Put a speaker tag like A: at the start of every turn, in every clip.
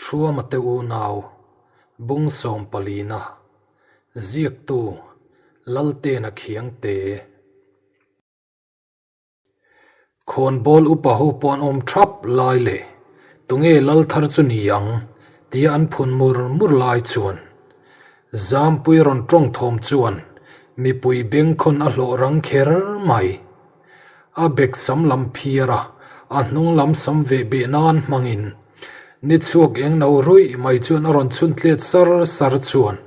A: Thuama te unau, Bung sawmpalina, Ziaktu, Laltena Khiangte. Khawnbawl upa ho pawh an awm thap lai leh tunge lal thar chu ni ang tia an phun mur mur lai chuan Zampui rawn tawng thawm chuan mipui bengkhawn a hlawh rang kher mai. A bek sam lam phiar a, a hnung lam sam veh beh nan hmangin ni chhuak eng no ruih mai chuan a rawn chhun tlet sar sar chuan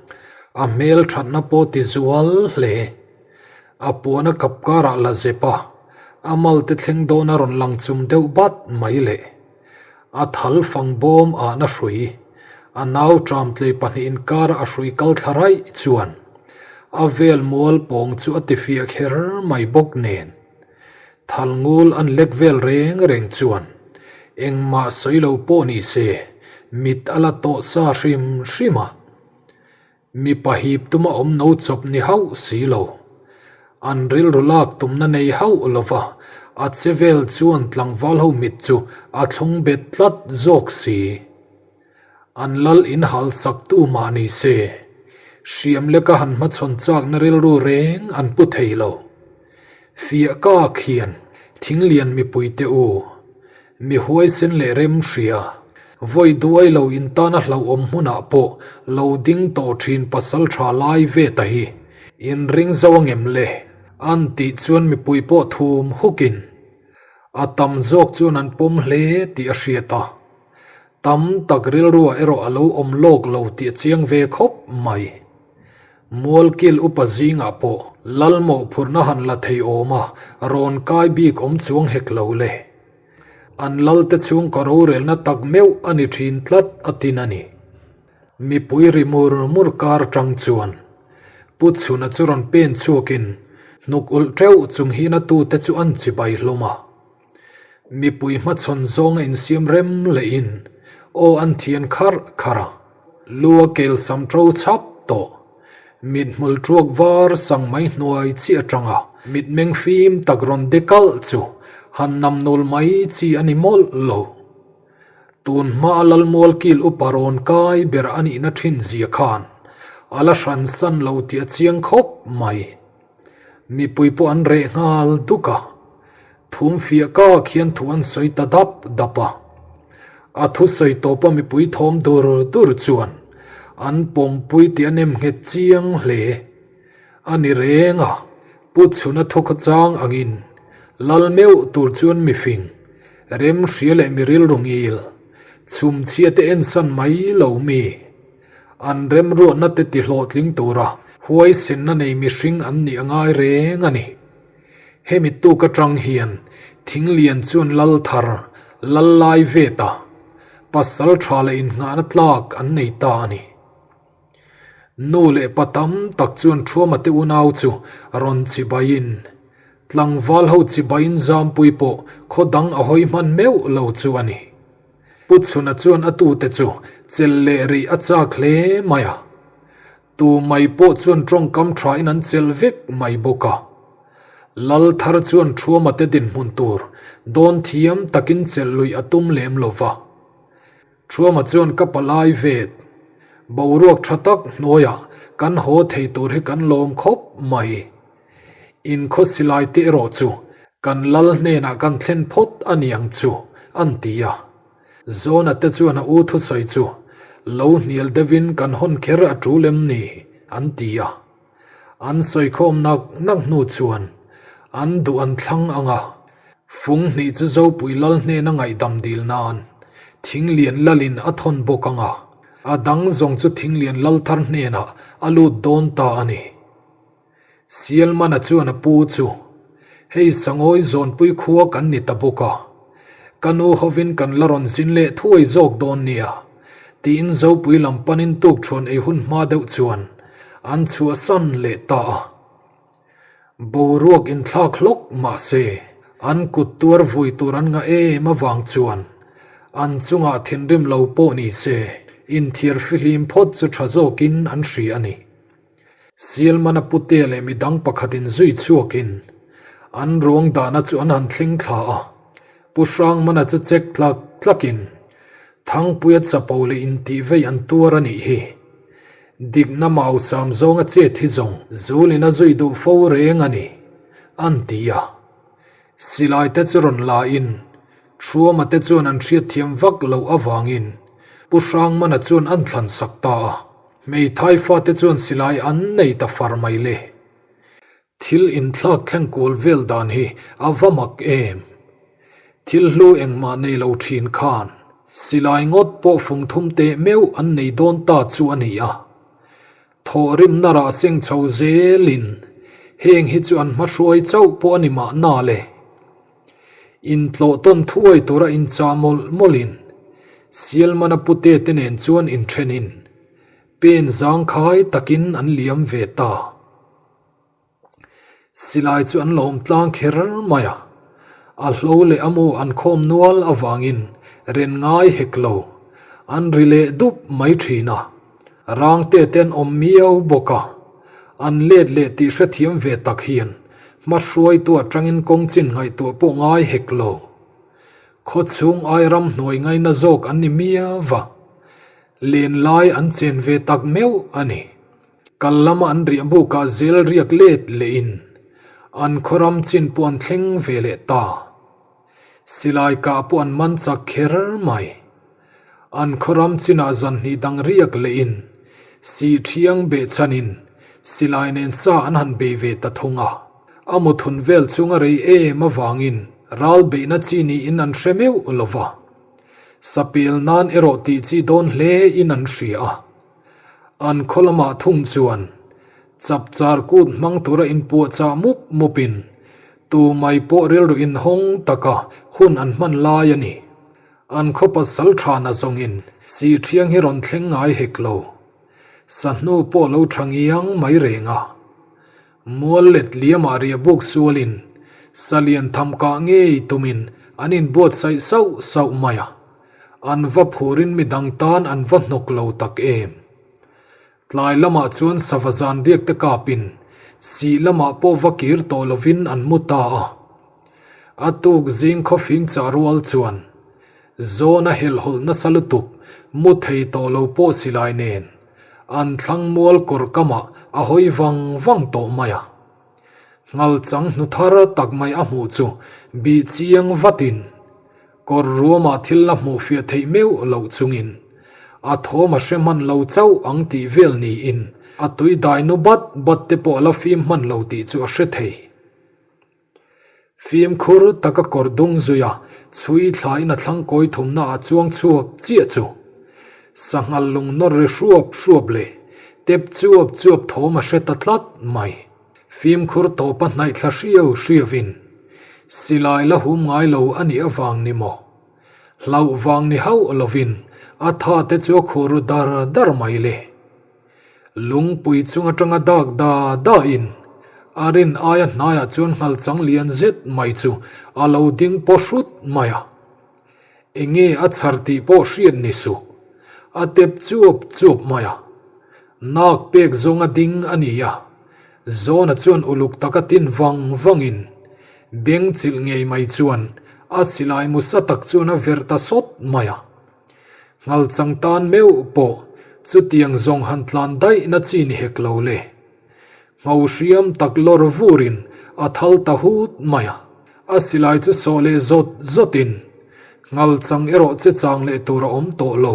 A: a hmel thatna pawh ti zual hle. A puan a kap karah la zep a, a malte thleng dawn a rawn lang chum deuh bat mai le. A thal fang bawm ahna hrui, a nau tram tlei pahnihin inkara a hrui kal thla raih chuan a vel mual pawng chu a ti fiah kher mai bawk nen. Thal ngul an lek vel reng reng chuan engmah sawi lo pawh ni se mit a la tawh sa hrim hrim a. Mipa hip tuma awm no chawp ni hauh si lo. An rilru lak tumna nei hauh lova, a che vel chuan tlangval ho mit chu a thlung bet tlat zawk si. An lal in hal sak tu mah ni se, hriam leka han hmachhawn chakna rilru reng an pu thei lo. Fiah kak hian thinglian mipuite u, Mi huaisen leh rem hria, vawi duai lo in tana hlauhawm hmunah pawh lo ding tawh thin pasal tha lai ve ta hi in ring zo angem le? An tih chuan mipui pawh thum hukin a tam zawk chuan an pawm hle tih a hriat a, tam tak rilruah erawh a lo awm lawk lo tih a chiang ve khawp mai. Mualkil upa zingah pawh Lalmawh phurhna han la thei awm a, rawn kai bik awm chuang hek lo le. An lalte chhung ka rorelna tak meuh a ni thin tlat a tin a ni. Mipui ri mur mur kar atang chuan Pu Chhuna chu rawn pen chhuakin hnuk ulh teuh chung hian a tute chu an chibai hlawm a. Mipui hmachhawn zawnga insiam rem lehin aw an thian kharh kharh a, lu a kel sam ṭo chhap tawh. Mithmul ṭuak var sang mai hnuai chi aṭanga mitmeng fim tak rawn de kalh chu han nam nul mai chi a ni mawlh lo. Tun hmaa Lalmualkil upa rawn kai ber a nihna ṭhin zia khan a la hran san lo tih a chiang khawp mai. Mipui pawh an reh nghal duk a, thum fiah kak hian thu an sawi ta dap dap a. A thusawi tawpa mipui thawm dur dur chuan an pawmpui tih a nem nghet chiang hle. A ni reng a, Pu Chhuna thawk chang angin lal meuh tur chuan mifing, remhria leh mi rilru ngil, chhumchhia te ensan mai lo mi. An remruatna te ti hlawhtling tura huaisenna nei mihring an nih a ngai reng a ni. Hemi tuk atang hian Thinglian chuan lal thar, lal lai vet a, pasal tha leh innghahna tlak an nei ta a ni. Nu leh pa tam tak chuan Thuama te unau chu rawn chibaiin, tlangval ho chibaiin Zampui pawh khaw dang a hawi hman meuh lo chu a ni. Pu Chhuna chuan a tute chu chelh leh rih a chak hle mai a. Tu mai pawh chuan tawngkam thain an chelh vek mai bawk a. Lal thar chuan Thuama te dinhmun tur dawn thiam takin chelh luih a tum lem lo va. Thuama chuan ka palai vet, boruak tha tak hnuaiah kan haw thei tur hi kan lawm khawp mai. Inkhaw silai te erawh chu kan lal hnenah kan thlen phawt a ni ang chu, an ti a. Zawna te chuan a u thusawi chu lo hnial deuhin kan hawn kher a tul em ni? an ti a. An sawikhawm nak nak hnu chuan an duh an thlang ang a, fung hnih chu Zopui lal hnena ngaihdam dil nan Thinglian lalin a thawn bawk ang a, a dang zawng chu Thinglian lal thar hnenah a lut dawn ta a ni. Sialmana chuan a pu chu, Hei Sangawi zawnpui khua kan ni ta bawk a, ka nu hovin kan la rawn zin leh thuai zawk dawn nia, tiin Zopui lam panin tukṭhuan ei hun hma deuh chuan an chhuahsan leh ta a. Boruak inthlak hlawk mah se, an kut tuar vui tur an ngah em avang chuan an chungah thinrim lo pawh ni se, inthiar fihlim phawt chu ṭha zawkin an hria a ni. Sialmana pute leh midang pakhatin zui chhuakin an ruang dahna chu an han thleng thla a, Pu Hrangmana chu check tlak tlakin. Thangpuia chapo leh intihvei an tuar a nih hi. Dikna mausam zawnga chet hi zawng zulin a zui duh fo reng a ni, an ti a. Silai te chu rawn la in, Thuama te chuan an hriatthiam vak loh avangin Pu Hrangmana chuan an thlan sak ta a. Hmeithai fate chuan silai an nei ta far mai le. Thil inthlak thleng kual vel dan hi a va mak em? Thil hlu engmah nei lo thin khan silai ngawt pawh fung thum teh meuh an nei dawn ta chu a ni a. Thawhrimna rah seng chho zelin heng hi chu an hmahruai chauh pawh a ni mahna le. Intlawh tawn thuai tura inchah mawlh mawlhin Sialmana pute te nen chuan inthenin pen zangkhai takin an liam ve ta. Silai chu an lawm tlang kher mai a, a hlo leh a mu an khawm nual avangin ren ngai hek lo, an ri leh dup mai thin a. Rangte te an awm miau bawk a, an let leh tih hrethiam ve tak hian hma hruaitu atangin kawng chin ngaihtuah pawh ngai hek lo. Khawchhung ai ram hnuai ngaina zawk an ni miau va, len lai an chen ve tak meuh a ni. Kal lama an riah bukah zel riak let lehin an khawram chin pawh an thleng ve leh ta. Silai kah pawh an man chak kher mai. An khawram chinah zan hnih dang riak lehin sih thiang behchhanin silai nen sa an han bei ve ta thung a. A muthun vel chung a rei em avangin ral beihna chi niin an hre meuh lo va. Sapel nan erawh tih chi dawn hle in an hria a. An khaw lamah thung chuan chapchar kut hmang tura inpuahchah mup mupin tu mai pawh rilru inhawng taka hun an hman lai a ni. An khaw pasal tha na zawngin si thiang hi rawn thleng ngai hek lo. Sahnu pawh lo tha ngiang mai reng a. Mual let liamah riah buk sualin salian tham kah ngei tumin an inbuatsaih sauh sauh mai a. An va phurin mi dang tan an va hnawk lo tak em? Tlai lamah chuan sava zan riak te kapin sih lamah pawh va kir tawh lovin an mu ta a. A tuk zing khawfing chah rual chuan Zawna helhhawlh nasa lutuk mu thei tawh lo pawh silai nen an thlang mual kawr kamah a hawi vang vang tawh mai a. Nghalchang hnu thar tak mai a hmuh chu bih chiang vatin Kawr ruamah thil la hmuh fiah theih meuh loh chungin a thawm a hre hman lo chauh ang tih vel niin a tui dai nu bat bat te pawh a la fim hman lo tih chu a hre thei. Fimkhur taka kawr dung zuia chhui thlain a thlang kawi thumna ah chuang chhuak chiah chu sanghal lung nawr ri hruap hruap leh tep chuap chuap thawm a hre ta tlat mai. Fimkhur tawpa hnaih thla hriau hriauin silai la hum ngai lo a nih avang ni maw? Hlauh vang ni hauh lovin a tha te chu a khur ru dar dar mai le. Lungpui chung atanga dak da da in a rin aia hnaiah chuan nghal chang lian zet mai chu a lo ding paw hrut mai a. Enge a chhar tih pawh hriat ni suh. A tep chuap chuap mai a. Nak pek zawng a ding a ni a. Zawna chuan uluk taka tin vang vangin beng chilh ngei mai chuan a silai mu sa tak chuan a verh ta sawt mai a. Nghalchang tan meuh pawh chutiang zawng han tlan daih na chi ni hek lo le. Ngho hriam tak lawr vurin a thal ta hut mai a, a silai chu sawh leh zawt zawtin Nghalchang erawh che chang leh tur a awm tawh lo.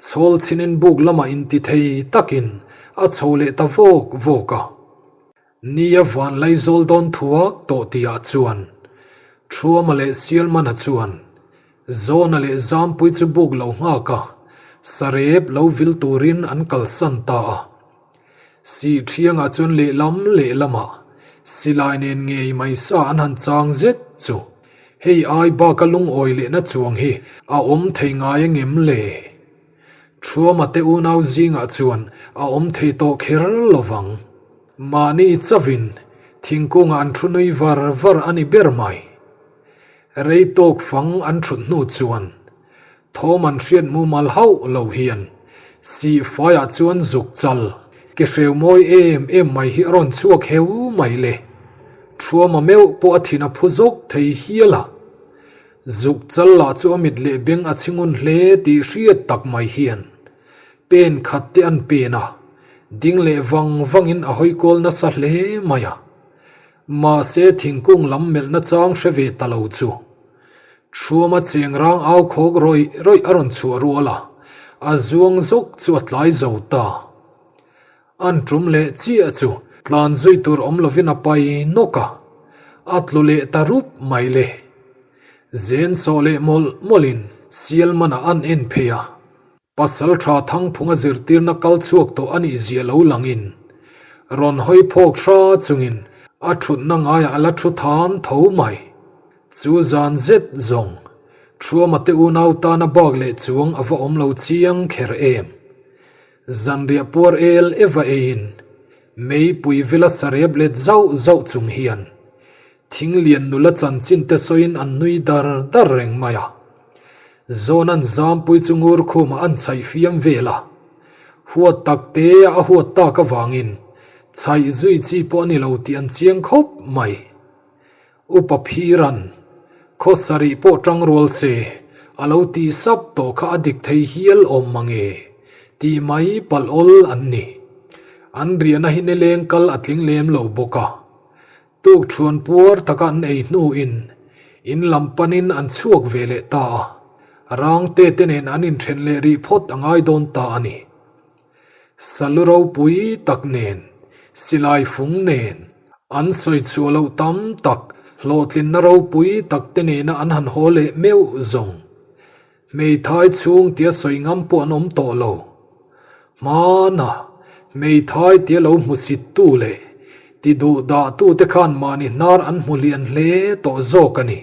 A: Chhawl chhinin buk lamah inti thei takin a chho leh ta vawk vawk a. Nia van Laizawl dawn thuak tawh tihah chuan Thuama leh Sialmana chuan Zawna leh Zampui chu buk lo nghak a, sarep lo vil turin an kalsan ta a. Sih thiangah chuan lehlam lehlamah silai nen ngei mai sa an han chang zet chu hei ai baka lungawi lehna chuang hi a awm thei ngai angem le? Thuama te unau zingah chuan a awm thei tawh kher lo vang. Mahni chavin thingkungah an thu nui var var a ni ber mai. Rei tawk fang an thut hnu chuan Thawm an hriat mumal hauh lo hian sihfaiah chuan zuk chal ke hreu mawi em em mai hi a rawn chhuak heu mai le. Thuama meuh pawh a thin a phu zawk thei hial a. Zuk chal lah chu a mit leh beng a chhingun hle tih hriat tak mai hian pen khat te an pen a, ding leh vang vangin a hawi kual nasa hle mai a. Mahse thingkung lam melhna chang hre ve ta lo chu Thuama cheng rang au khawk rawih rawih a rawn chhuah rual a, a zuang zawk chu a tlai zo ta. An tum leh chiah chu tlan zui tur awm lovin a pai nawk a, a tlu leh ta rup mai le. Zen sawh leh mawlh mawlhin sial manah an en phei a. Pasal tha Thangphunga zirtirna kal chhuak tawh a nih zia lo langin rawn hawi phawk hra chungin a thutna ngaiah a la thu than tho mai. Chu zan zet zawng Thuama te unau tana bak leh chuang a va awm lo chiang kher em. Zanriah puar el eva eiin meipui vela sarep let zauh zauh chung hian Thinglian nula chanchin te sawiin an nui dar dar reng mai a. Zawnan zampui chu ngur khumah an chhaih fiam vel a. Huat tak te a a huat tak avangin chhaih zui chi pawh a ni lo tih an chiang khawp mai. Upa Phiran, Khaw sarih pawh tang rual se, a lo tih sap tawh kha a dik thei hial awm mange tih mai palh awl an ni. An riahna hi nileng kal a tling lem lo bawk a. Tuk thuan puar taka an ei hnuin in lam panin an chhuak ve leh ta a, Rangte te nen an inthen leh rih phawt a ngai dawn ta a ni. Salu ropui tak nen, silai fung nen, an sawi chhuah loh tam tak hlawhtlinna ropui tak te nena an han haw leh meuh zawng. Hmeithai chhung tia sawi ngam pawh an awm tawh lo. Hmana hmeithai tia lo hmusit tu leh ti duh dah tu te khan mahni hnar an hmu lian hle tawh zawk a ni.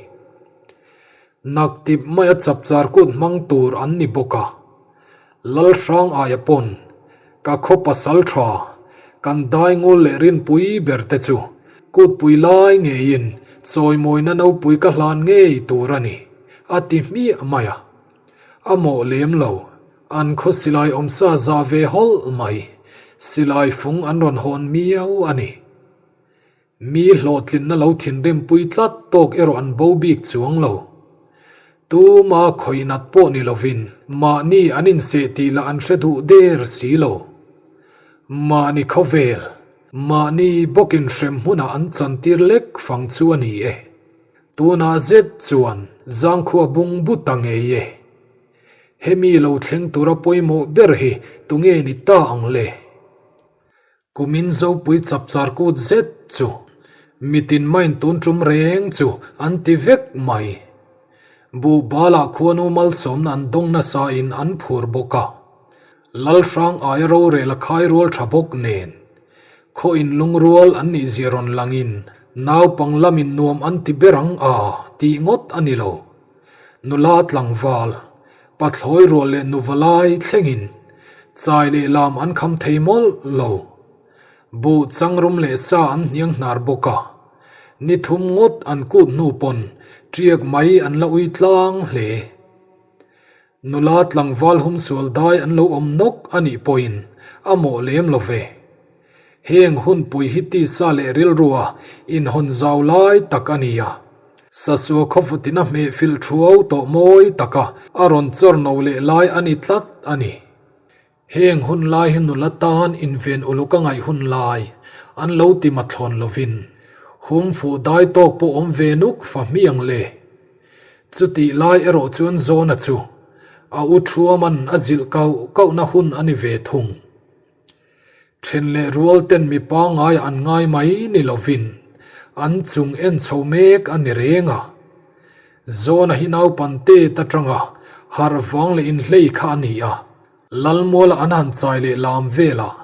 A: Naktip maia chapchar kut hmang tur an ni bawk a. Lalhrang aia pawn ka khaw pasal tha kan daingul leh rinpui ber te chu kutpui lai ngeiin chawimawina nopui ka hlan ngei tur a ni. A ti hmiah mai a. A mawh lem lo. An khaw silai awmsa za ve hawlh mai. Silai fung an rawn hawn miau a ni. Mi hlawhtlinna lo thinrim pui tlat tawk erawh an bo bik chuang lo. Tuma khawih nat pawh ni lovin mahni an inseh tih lah an hre duh der si lo. Mahni khawvel, mahni bawkin hrem hmunah an chantir lek fang chu a ni e. Tunah zet chuan zangkhua bung bu ta ngei e. Hemi lo thleng tura pawimawh ber hi tunge ni ta ang le? Kumin Zopui chapchar kut zet chu mitin main tun tum reng chu an ti vek mai. Buhbalah khuanu malsawmna an dawng nasa in an phur bawk a. Lalhrang aia rorel a khai rual tha bawk nen. Khaw in lungrual an nih zia rawn langin naupang lamin nuam an ti ber ang a tih ngawt a ni lo. Nula tlangval, pathlawi rual leh nuva lai thlengin chai leh lam an kham thei mawlh lo. Buh changrum leh sa an hniang hnar bawk a, ni thum ngawt an kut hnu pawn ṭiak mai an la ui tlang hle. Nula tlangval humsual dai an lo awm nawk a nih pawhin a mawh lem lo ve. Heng hunpui hi tisa leh rilrua inhawn zau lai tak a ni a. Sasua khawfutin a hmeh filh thuau tawh mawi taka a rawn chawr no leh lai a ni tlat a ni. Heng hun lai hi nula tan inven uluk a ngaih hun lai an lo ti mathlawn lovin hum fuh dai tawk pawh awm ve nuk fa hmiang le. Chutih lai erawh chuan Zawna chu a u Thuaman a zilh kauh kauhna hun a ni ve thung. Then leh rual ten mi pangngai an ngai mai ni lovin an chung en chho mek a ni reng a. Zawna hi naupang tet atanga harh vang leh inhlei kha a ni a, Lalmuala an han chai leh lam velah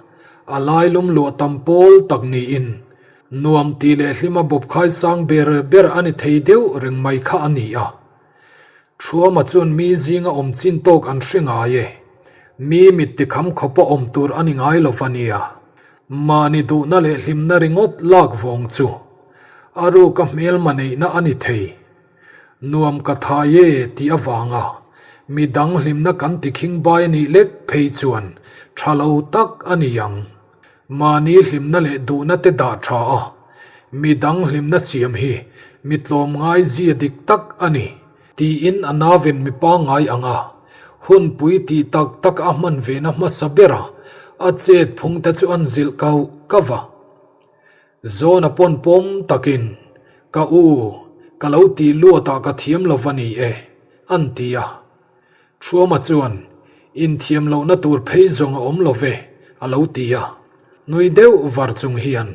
A: a lailum luah tam pawl tak niin nuam tih leh hlima bawpkhai sang ber ber a ni thei deuh reng mai kha a ni a. Thuama chuan mi zinga awm chin tawk an hre ngai e. Mi mit tikham khawpa awm tur a ni ngai lo va nia. Mahni duhna leh hlimna ringawt lak vawng chu a ruka hmelma neihna a ni thei. Nuam ka thai e tih avanga mi dang hlimna kan ti khing bai a nih lek phei chuan tha lo tak a ni ang. Mahni hlimna leh duhna te dah tha a, mi dang hlimna siam hi mi tlawmngai zia dik tak a ni. Tiin a nauvin mi pangngai ang a, hunpui tih tak tak a hman vena hmasa bera a chet phung te chu an zilh kau kau va. Zawna pawn pawm takin, Ka u, ka lo tih luatah ka thiam lo va ni e, an ti a. Thuama chuan, Inthiam lohna tur phei zawng a awm lo ve, a lo ti a. Nui deuh var chung hian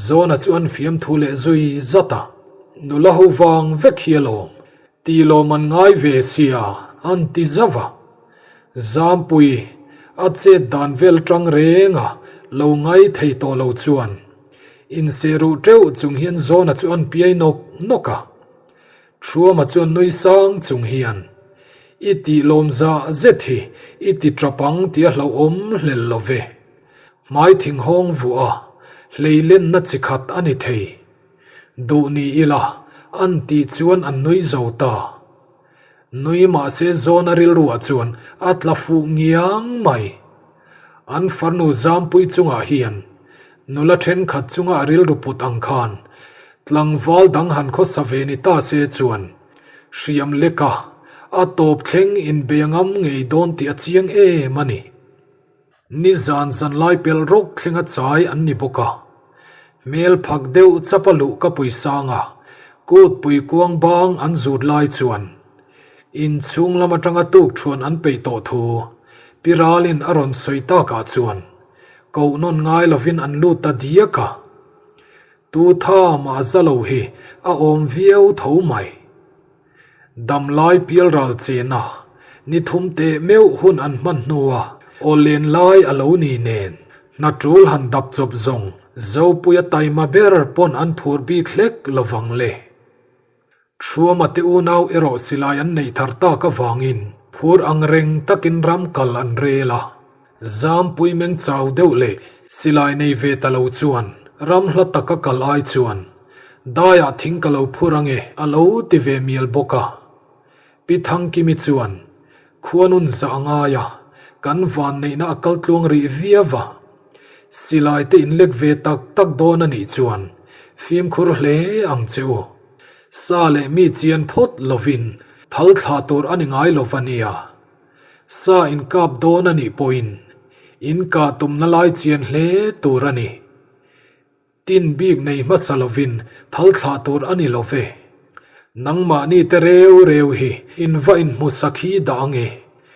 A: Zawna chu an fiamthu leh zui zat a. Nula ho vang vek hi alawm, ti lawm an ngai ve sia, an ti zauh a. Zampui, a chet dan vel tang reng a, lo ngai thei tawh lo chuan inseh ruh teuh chung hian Zawna chu an piai nawk nawk a. Thuama chuan nui sang chung hian, I tih lawm zah zet hi i ti tap ang tih a hlauhawm hlel lo ve. Hmai thinghawng vuah a, hleilenna chi khat a ni thei. Duh ni ila, an tih chuan an nui zo ta. Nui mahse Zawna rilruah chuan a tla fuh ngiang mai. An farnu Zampui chungah hian nula thenkhat chunga a rilru put ang khan tlangval dang han khawsa ve ni ta se chuan hriam leka a tawp thleng inbei a ngam ngei dawn tih a chiang em a ni. Nizan zan lai pel rawk thlenga chai an ni bawk a. Hmel phak deuh chap a luh ka pui sang a, kut pui kuang bang an zut lai chuan inchhung lam atanga tuk thuan an peih tawh thu Pi Ralin a rawn sawi takah chuan koh nawn ngai lovin an lut ta diak a. Tu tha mah za lo hi a awm viau tho mai. Damlai pialral chena ni thum teh meuh hun an hman hnua aw len lai a lo ni nen hna tul han dap chawp zawng Zopuia taima ber pawn an phur bik hlek lovang le. Thuama te unau erawh silai an neih thar tak avangin phur ang reng takin ram kal an rel a. Zampui meng chau deuh leh silai nei ve ta lo chuan ram hla taka kal ai chuan daiah thing ka lo phur ange a lo ti ve mial bawk a. Pi Thangkimi chuan khuanun zah a ngai a, kan vanneihna a kal tluang rih viau a. Silai te inlek ve tak tak dawn a nih chuan fimkhur hle ang che u. Sa leh mi chian phawt lovin thal thlah tur a ni ngai lo va nia. Sa inkap dawn a nih pawhin inkah tumna lai chian hle tur a ni. Tin bik nei hmasa lovin thal thlah tur a ni lo ve. Nangmahni te reu reu hi in va inhmu sakhi dah ang e,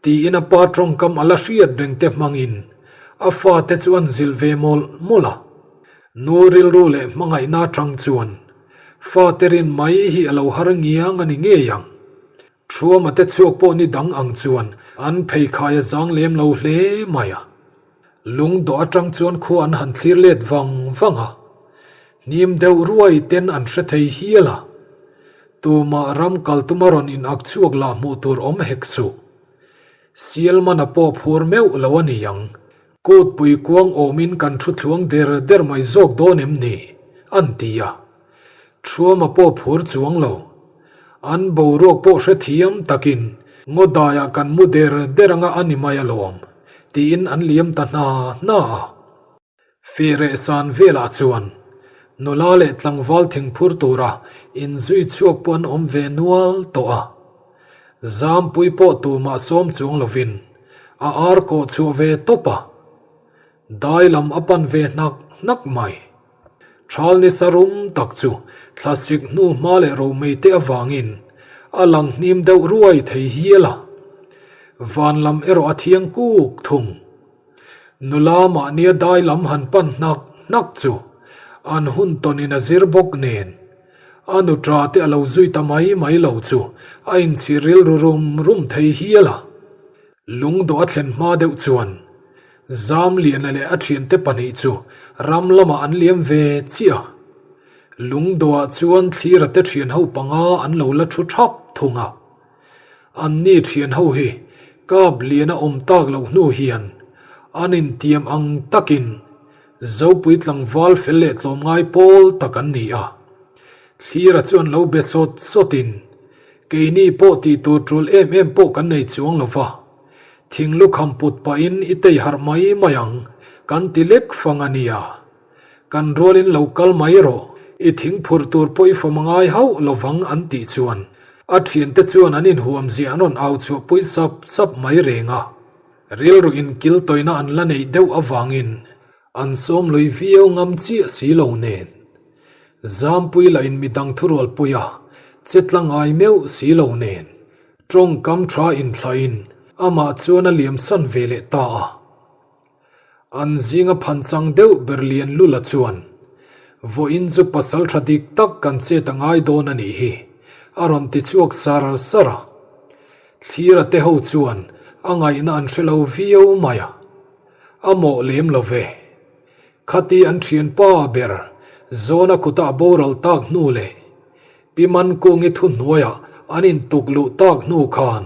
A: tiin a pa tawngkam a la hriat reng te hmangin a fate chu an zilh ve mawlh mawlh a. Nu rilru leh hmangaihna atang chuan fate rin mai hi a lo har ngiang a ni ngei ang. Thuama te chhuak pawh ni dang ang chuan an pheikhai a zang lem lo hle mai a. Lungdawh atang chuan khua an han thlir let vang vang a, hnim deuh ruai ten an hre thei hial a. Tumah ram kal tuma rawn in ak chhuak lah hmuh tur awm hek suh. Sialmana pawh phur meuh lo a ni ang. Kutpui kuang awmin kan thu thluang der der mai zawk dawn em ni? an ti a. Thuama pawh phur chuang lo. An boruak pawh hrethiam takin ngaw daiah kan mu der der anga a ni mai alawm, tiin an liam ta hna hna a. Fehreh san velah chuan nula leh tlangval thingphur tura inzui chhuak pawh an awm ve nual tawh a. Zampui pawh tumah sawm chuang lovin a ar kawh chhuah ve tawp a. Dai lam a pan ve hnak hnak mai. Thal ni sarum tak chu thlasik hnu hma leh romei te avangin a lang hnim deuh ruai thei hial a. Van lam erawh a thiang kuk thung. Nula mahnia dai lam han pan hnak hnak chu an hun tawnin a zir bawk nen a nutra te a lo zui ta mai mai lo chu a inchhir rilru rum rum thei hial a. Lungdawh a thlen hma deuh chuan Zamliana leh a thiante pahnih chu ram lamah an liam ve chiah a. Lungdawhah chuan thlira te thian ho panga an lo la thu thap thung a. Anni thian ho hi kap liana awm tak loh hnu hian an intiam ang takin Zopui tlangval fel leh tlawmngai pawl tak an ni a. Thlira chuan lo be sawt sawtin Keini pawh tih tur tul em em pawh kan nei chuang lo va, thing lukham put pahin i tei harh mai mai ang, kan ti lek fang a nia. Kan rualin lo kal mai rawh, i thing phurh tur pawh i fawm a ngai hauh lo vang an tih chuan. A thiante chuan an inhuam zia an rawn au chhuah pui sap sap mai reng a. Rilru inkiltawina an la neih deuh avangin an sawm lui viau ngam chiah si lo nen. Zampui lah in midang thurualpui a che tla ngai meuh si lo nen. Tawngkam tha inthlahin amah chuan a liamsan ve leh ta a. An zinga phanchang deuh ber lian lula chuan, Vawiin chu pasal tha dik tak kan chet a ngai dawn a nih hi, a rawn ti chhuak sar sar a. Thlira te ho chuan a ngaihna an hre lo viau mai a, a mawh lem lo ve. Khati an thianpa ber Zawna kuta a boral tak hnu leh Pi Mankungi thuhnuaiah an intuk luh tak hnu khan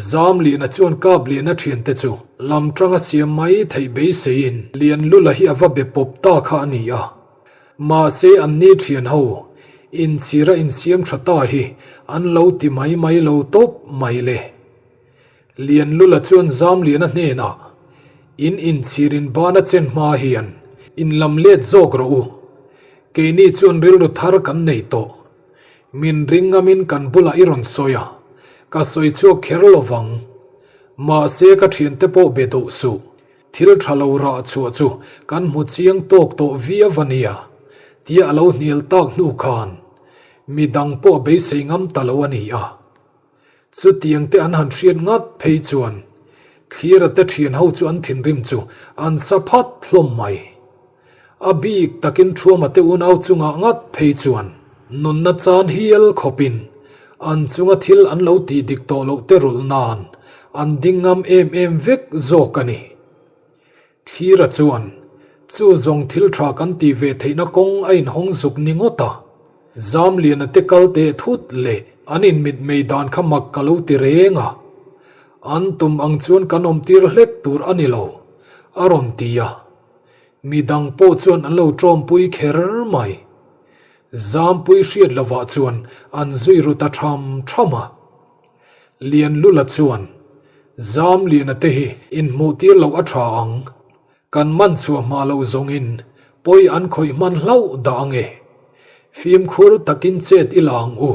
A: Zamliana chuan Kapliana thiante chu lam tanga siam mai theih beiseiin Lianlula hi a va be pawp ta kha a ni a. Mahse anni thian ho inchhira insiam tha ta hi an lo ti mai mai lo tawp mai le. Lianlula chuan Zamliana hnenah, In inchhirin bana chen hma hian in lam let zawk rawh u. Keini chuan rilru thar kan nei tawh. Min ring ngamin kan bulah i rawn sawi a, ka sawi chhuak kher lo vang. Mahse ka thiante pawh be duh suh. Thil tha lo rah chhuah chu kan hmu chiang tawk tawh viau a nia, tia a lo hnial tak hnu khan midang pawh a beisei ngam ta lo a ni a. Chutiang te an han hriat ngat phei chuan Thlira te thian ho chu an thinrim chu an sa phat hlawm mai. A bik takin Thuama te unau chungah ngat phei chuan nunna chan hial khawpin an chunga thil an lo tih dik tawh loh te rulh nan an ding ngam em em vek zawk a ni. Thlira chuan, Chu zawng thil tha kan tih ve theihna kawng a inhawng zuk ni ngawt a. Zamliana te kal teh thut leh an inmitmei dan kha mak ka lo ti reng a. An tum ang chuan kan awmtir hlek tur a ni lo, a rawn ti a. Midang pawh chuan an lo tawmpui kher mai. Zampui hriat lovah chuan an zui ru ta tham tham a. Lianlula chuan, Zamliana te hi inhmuhtir loh a tha ang. Kan man chhuah hma loh zawngin pawi an khawih hman hlauh dah ang e. Fimkhur takin chet i la ang u.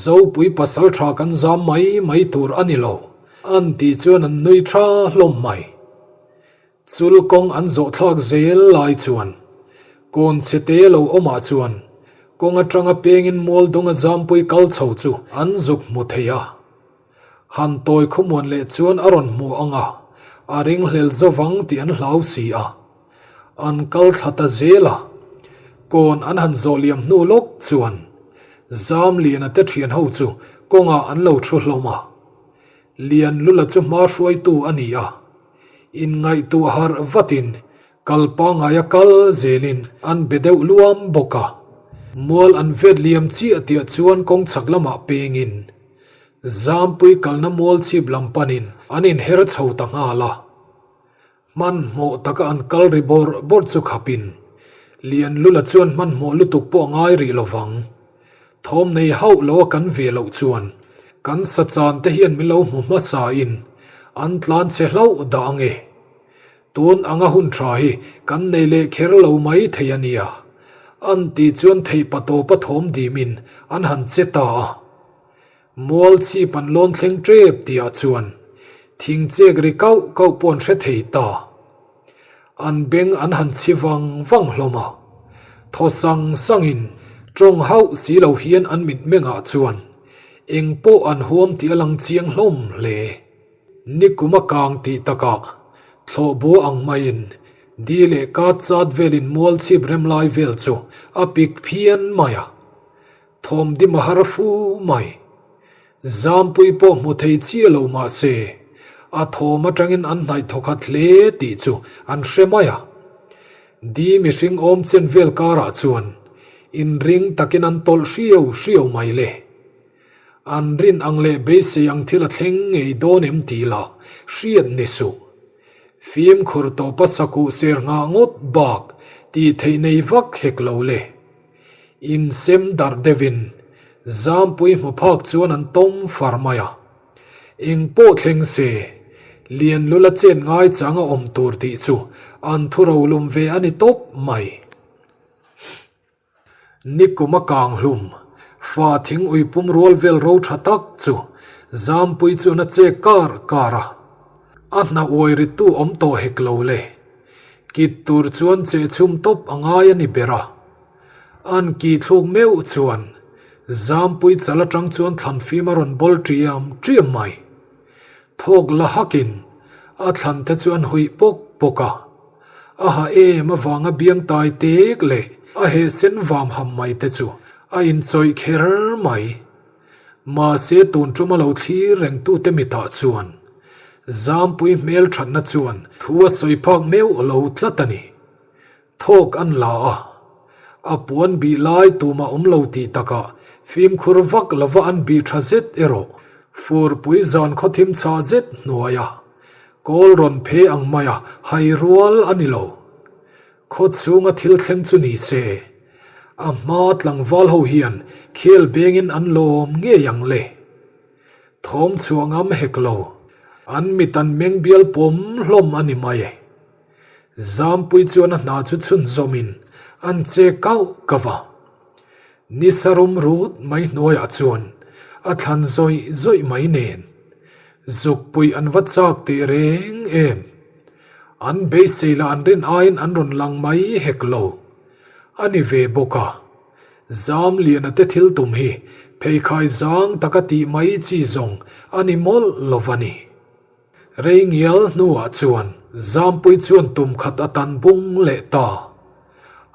A: Zopui pasal tha kan zam mai mai tur a ni lo, an tih chuan an nui tha hlawm mai. Chul kawng an zawh thlak zel lai chuan kawn chhe te lo awmah chuan kawng atanga pengin mual dunga zampui kal chho chu an zuk hmu thei a. Han tawi khawmuan leh chuan a rawn hmu ang a, a ringhlel zawvang tih an hlau si a. An kal thla ta zel a, kawn an han zawh liam hnu lawk chuan Zamliana te thian ho chu kawngah an lo thu hlawm a. Lianlula chu hma hruaitu a ni a, inngaihtuah harh vatin kal pangaia kal zelin an be deuh luam bawk a. Mual an vet liam chiah tiah chuan kawng chhak lamah pengin Zampui kalna mual chhip lam panin an inher chho ta nghal a. Hmanhmawh taka an kal ri bawrh bawrh chu khapin Lianlula chuan hmanhmawh lutuk pawh a ngai rih lo vang. Thawm nei hauh lo a kan ve loh chuan kan sachan te hian min lo hmu hmasa in an tlan chhe hlauh dah ang e. Tun anga hun tha hi kan nei leh kher lo mai thei a nia. An tih chuan theih patawpa thawm dimin an han che ta a. Mual chhip an lawn thleng tep tihah chuan thing chek ri kauh kauh pawh an hre thei ta. An beng an han chhi vang vang hlawm a, thaw sang sangin tawng hauh si lo hian an mitmengah chuan eng pawh an huam tih a lang chiang hlawm hle. Nikum a kang tih takah thlawh bua ang maiin di leh kat zat velin mual chhip rem lai vel chu a pik phian mai a. Thawmdim a har fu mai. Zampui pawh hmu thei chiah lo mah se, a thawm atangin an hnaih thawkhat hle tih chu an hre mai a. Di mihring awm chen vel karah chuan inring takin an tawlh hriau hriau mai le. An rin ang leh beisei ang thil a thleng ngei dawn em tih lah hriat ni suh. Fimkhur tawpa sakuh ser nghah ngawt bak tih theih nei vak hek lo le. Insem darh deuhin Zampui hmu phak chuan an tawm far mai a. Eng pawh thleng se, Lianlula chet ngai chang a awm tur tih chu an thu rolum ve a ni tawp mai. Nikum a kang hlum. Fa thing ui pum rual vel ro tha tak chu Zampui chuan a che kar kar a. A hna uai rittu awm tawh hek lo le. Kit tur chuan chehchhum tawp a ngai a ni ber a. An ki thluk meuh chuan Zampui chal atang chuan thlan fim a rawn bawl ṭiam ṭiam mai. Thawk la hakin a thlan te chu an huih pawk pawk a. A ha em avanga biang tai tek leh a heh sen vam ham mai te chu a inchawih kher mai. Mahse tun ṭuma lo thlir rengtute mitah chuan Zampui hmel ṭhatna chuan thu a sawi phak meuh lo tlat a ni. Thawk an la a, a puan bih lai tumah awm lo tih takah fimkhur vak lova an bih tha zet erawh furpui zan khawthim chhah zet hnuaia kawl rawn phe ang maia hai rual a ni lo. Khaw chhunga thil thleng chu ni se, a hma tlangval ho hian khel bengin an lawm ngei ang le. Thawm chhuah ngam hek lo, an mit an meng bial pawm hlawm a ni mai e. Zampui chuan a hna chu chhunzawmin an che kauh kauh a. Nisa rum rut mai hnuaiah chuan a thlan zawih zawih mai nen zukpui an va chak teh reng em. An beisei lah an rin aiin an rawn lang mai hek lo. A ni ve bawk a. Zamliana te thil tum hi pheikhai zang taka tih mai chi zawng a ni mawlh lo va ni. Rei ngial hnuah chuan Zampui chuan tum khat a tan bung leh ta.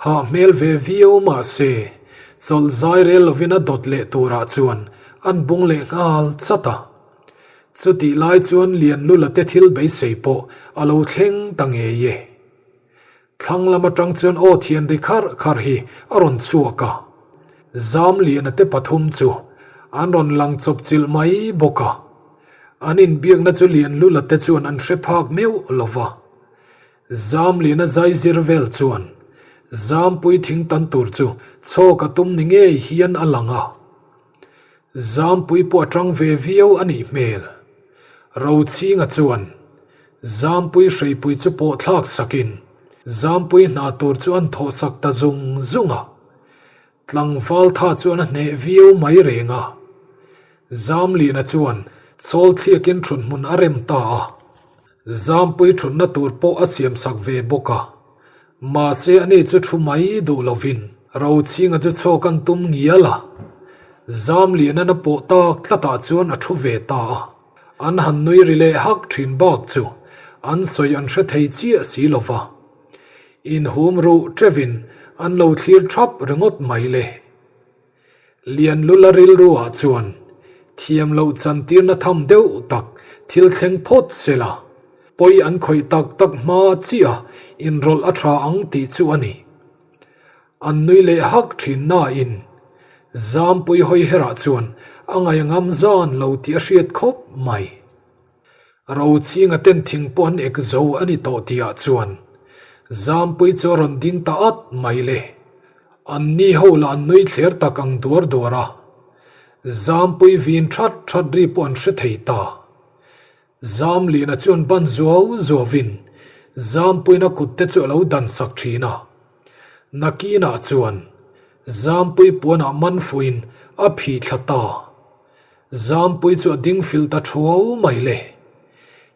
A: Hah hmel ve viau mah se, chawlh zai rel lovin a dawt leh turah chuan an bung leh nghal chat a. Chutih lai chuan Lianlula te thil beisei pawh a lo thleng ta ngei e. Thlang lam atang chuan aw thian ri kharh kharh hi a rawn chhuak a, Zamliana te pathum chu an rawn lang chawp chilh mai bawk a. An inbiakna chu Lianlula te chuan an hre phak meuh lo va. Zamliana zai zir vel chuan Zampui thing tan tur chu chhawk a tum ni ngei hian a lang a. Zampui pawh a tang ve viau a nih hmel. Rochhinga chuan Zampui hreipui chu pawh thlak sakin Zampui hna tur chu an thawh sak ta zung zung a. Tlangval tha chuan a hneh viau mai reng a. Zamliana chuan chawl thliakin thut hmun a rem ta a. Zampui thutna tur pawh a siam sak ve bawk a. Mahse ani chu thu mai duh lovin Rochhinga chu chhawk an tum ngial a. Zamliana'n a pawh tak tlatah chuan a thu ve ta a. An han nui ri leh hak thin bak chu an sawi an hre thei chiah si lo va. Inhum ruh teuhin an lo thlir thap ringawt mai le. Lianlula rilruah chuan thiam loh chantirna tham deuh tak thil thleng phawt se la, pawi an khawih tak tak hma chiah inrawlh a tha ang tih chu a ni. An nui leh hak thin nain Zampui hawi herah chuan a ngaih ngam zan lo tih a hriat khawp mai. Rochhinga ten thing pawh an ek zo a ni tawh tihah chuan Zampui chu a rawn ding ta at mai le. An ni ho lah an nui thler tak ang duar duar a. Zampui vin that that ri pawh an hre thei ta. Zamliana chuan ban zuau zuauin Zampuina kut te chu a lo dan sak thin a. Nakinah chuan Zampui puanah man fuin a phih thla ta. Zampui chu a ding fil ta thuau mai le.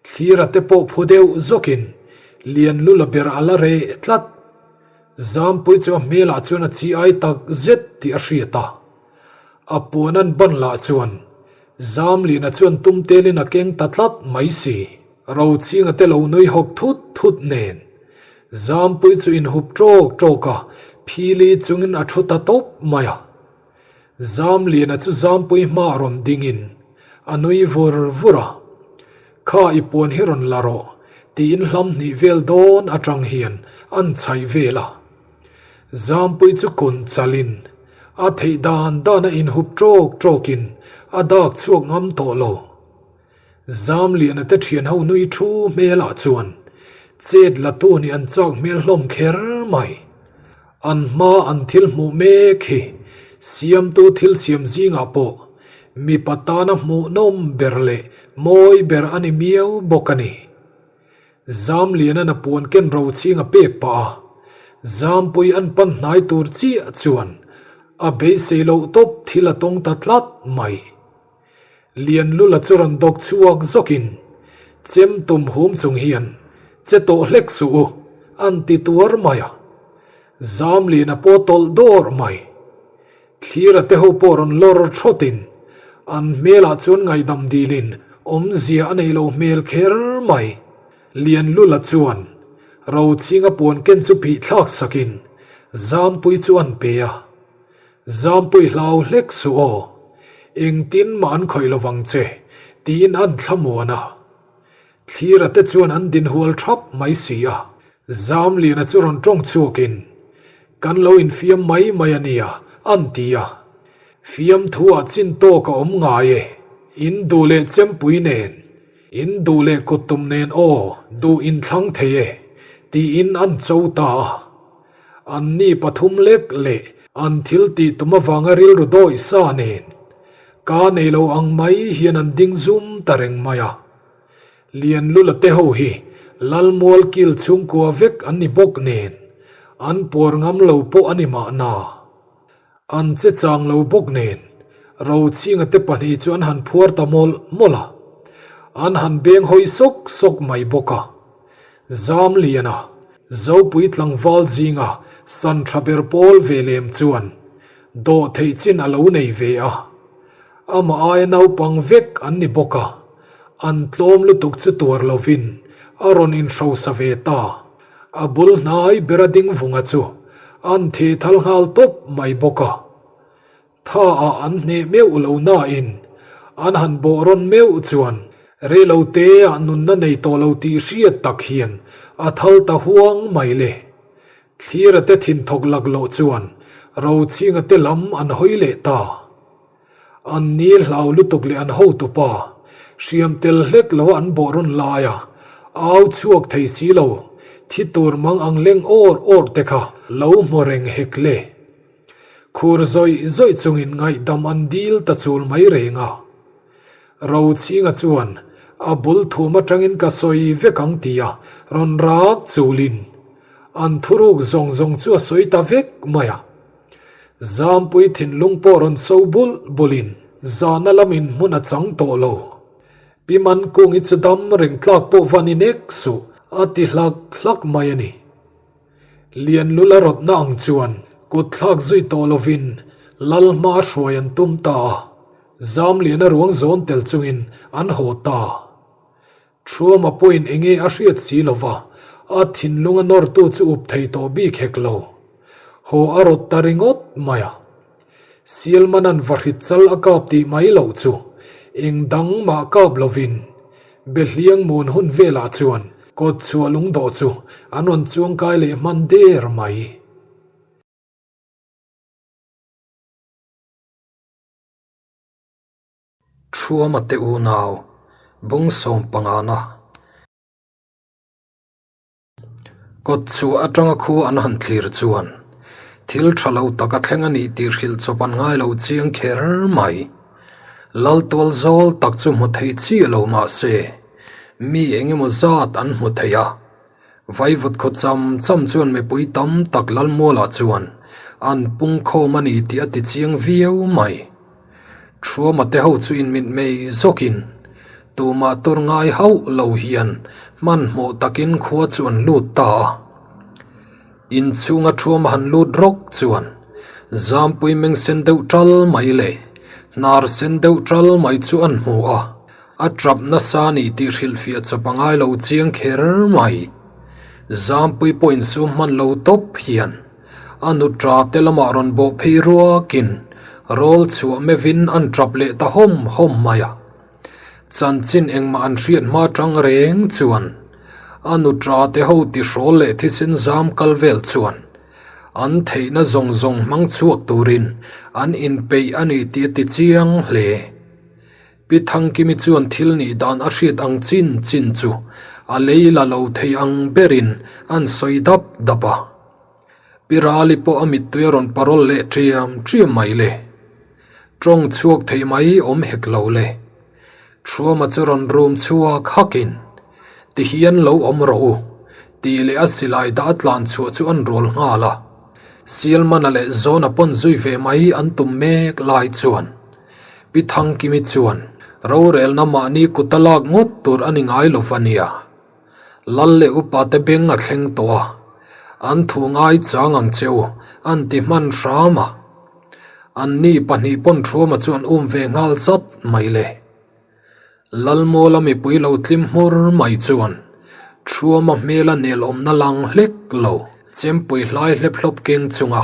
A: Thlira te pawh phu deuh zawkin Lianlula ber a la reh tlat. Zampui chu a hmelah chuan a chi ai tak zet tih a hriat a. A puan an ban lah chuan Zamliana chuan tum telin a keng ta tlat mai si. Rochhinga te lo nui hawk thut thut nen Zampui chu inhup ṭawk ṭawk a, phili chungin a ṭhu ta tawp mai a. Zamliana chu Zampui hmaah rawn dingin a nui vur vur a, Kha i puan hi rawn la rawh, tiin hlam hnih vel dawn aṭang hian an chhaih vel a. Zampui chu kun chalin a theih dan dan a inhup ṭawk ṭawkin a dak chhuak ngam tawh lo. Zamliana te thian ho nui thu hmelah chuan chet la tu nih an chak hmel hlawm kher mai. An hma an thil hmuh mek hi siamtu thil siam zingah pawh mipa tana hmuhnawm ber leh mawi ber a ni miau bawk a ni. Zamliana'n a puan ken ro chhing a pek pah a, Zampui an pan hnai tur chiah chuan. A beisei loh tawp thil a tawng ta tlat mai. Lianlula chu rawn dawk chhuak zawkin chem tum hum chung hian che tawh hlek suh u an ti tuar mai a. Zamliana pawh tawlh dawr mai. Thlira te ho pawh rawn lawr thawtin an hmelah chuan ngaihdam dilin awmzia a nei lo hmel kher mai. Lianlula chuan Rochhinga puan ken chu phih thlak sakin Zampui chu an pe a. Zampui hlau hlek suh aw, engtin mah an khawih lovang che tiin an thlamuan a. Thlira te chuan an dinhual thap mai si a, Zamliana chu rawn tawng chhuakin, Kan lo infiam mai mai a nia, an ti a. Fiamthu ah chin tawk a awm ngai e, in duh leh chempui nen, in duh leh kuttum nen aw, duh inthlang thei e, tiin an cho ta a. Anni pathum lek leh an thil tih tum avanga rilru dawih sa nen, ka nei lo ang mai hian an ding zum ta reng mai a. Lianlula te ho hi Lalmual kil chhungkua vek an ni bawk nen, an puar ngam lo pawh a ni mahna. An che chang lo bawk nen, Rochhinga te pahnih chu an han phuar ta mawlh mawlh a, an han beng hawi sawk sawk mai bawk a. Zamliana, Zopui tlangval zinga san tha ber pawl ve lem chuan dawh theih chin a lo nei ve a. Amah aia naupang vek an ni bawk a, an tlawm lutuk chu tuar lovin a rawn inhrosa ve ta. A bul hnai ber a ding vunga chu an theh thal nghal tawp mai bawk a. Tha ah an hneh meuh lo nain an han bawh rawn meuh chuan reilo te ah nunna nei tawh lo tih hriat tak hian a thal ta huang mai le. Thlira te thin thawk laklawh chuan Rochhinga te lam an hawi leh ta. An ni hlau lutuk leh an hotupa hriam tel hlek lo a an bawh rawn lai a, au chhuak thei si lo, thi tur mang ang leng awr awr te kha lo hmu reng hek le. Khur zawih zawih chungin ngaihdam an dil ta chul mai reng a. Rochhinga chuan a bul thum atangin ka sawi vek ang tia rawn rak chulin an thuruk zawng zawng chu a sawi ta vek mai a. Zampui thinlung pawh rawn so bulh bulhin zahna lamin hmun a chang tawh lo. Pi Mankungi chu dam reng tlak pawh va ni nek suh a ti hlak hlak mai a ni. Lianlula rawtna ang chuan kut thlak zui tawh lovin Lal hma hruai an tum ta a, Zamliana ruang zawn tel chungin an haw ta. Thuama pawhin enge a hriat si lova, a thinlunga nawrtu chu up thei tawh bik hek lo. Haw a rawt ta ringawt mai a. Sialmanan vahrit chal a kap tih mai loh chu eng dang mah kap lovin Behliang mun hun velah chuan kawt chhuah lungdawh chu an rawn chuangkai leh hman der mai. Thuama te unau, bung sawm pangana. Kawt chhuah atanga khu an han thlir chuan thil tha lo tak a thleng a nih tih hrilh chawp an ngai lo chiang kher mai. Lal tual zawl tak chu hmu thei chiah lo mah se mi eng emaw zat an hmu thei a. Vaivut khaw cham cham chuan mipui tam tak Lalmualah chuan an pungkhawm a ni tih a ti chiang viau mai. Thuama te ho chu inmitmei zawkin tumah tur ngai hauh lo hian hmanhmawh takin khua chu an lut ta a. Inchhunga Thuama han lut rawk chuan Zampui meng sen deuh ṭal mai leh hnar sen deuh ṭal mai chu an hmu a, a ṭap nasa ni tih hrilhfiah chawp a ngai lo chiang kher mai. Zampui pawh insum hman lo tawp hian A nu ṭa te lamah rawn bawh phei ruakin rawl chhuah meuhin an ṭap leh ta hawm hawm mai a. Chanchin engmah an hriat hma ṭang reng chuan a nu ṭa te ho tihrawl leh thisen zam kal vel chuan an theihna zawng zawng hmang chhuak turin an inpeih a ni tih a ti chiang hle. Pi Thangkimi chuan thil nih dan a hriat ang chin chin chu a lei la lo thei ang berin an sawi dap dap a. Pi Rali pawh a mittui a rawn parawl leh ṭiam ṭiam mai le. Ṭawng chhuak thei mai awm hek lo le. Thuama chu rawn rum chhuak hakin, Ti hian lo awm rawh u, tih leh a silai dah a tlan chhuah chu an rawl nghal a. Sialmana leh Zawna pawn zui ve mai an tum mek lai chuan Pi Thangkimi chuan rorelna mahni kuta lak ngawt tur a ni ngai lo va nia. Lal leh upa te beng a thleng tawh a, an thu ngai chang ang che u an ti hman hram a. Anni pahnih pawn Thuama chu an um ve nghal zat mai le. Lalmawla mipui lo tlim hmur mai chuan Thuama hmela nel awmna lang hlek lo chempui hlai hlep hlawp keng chunga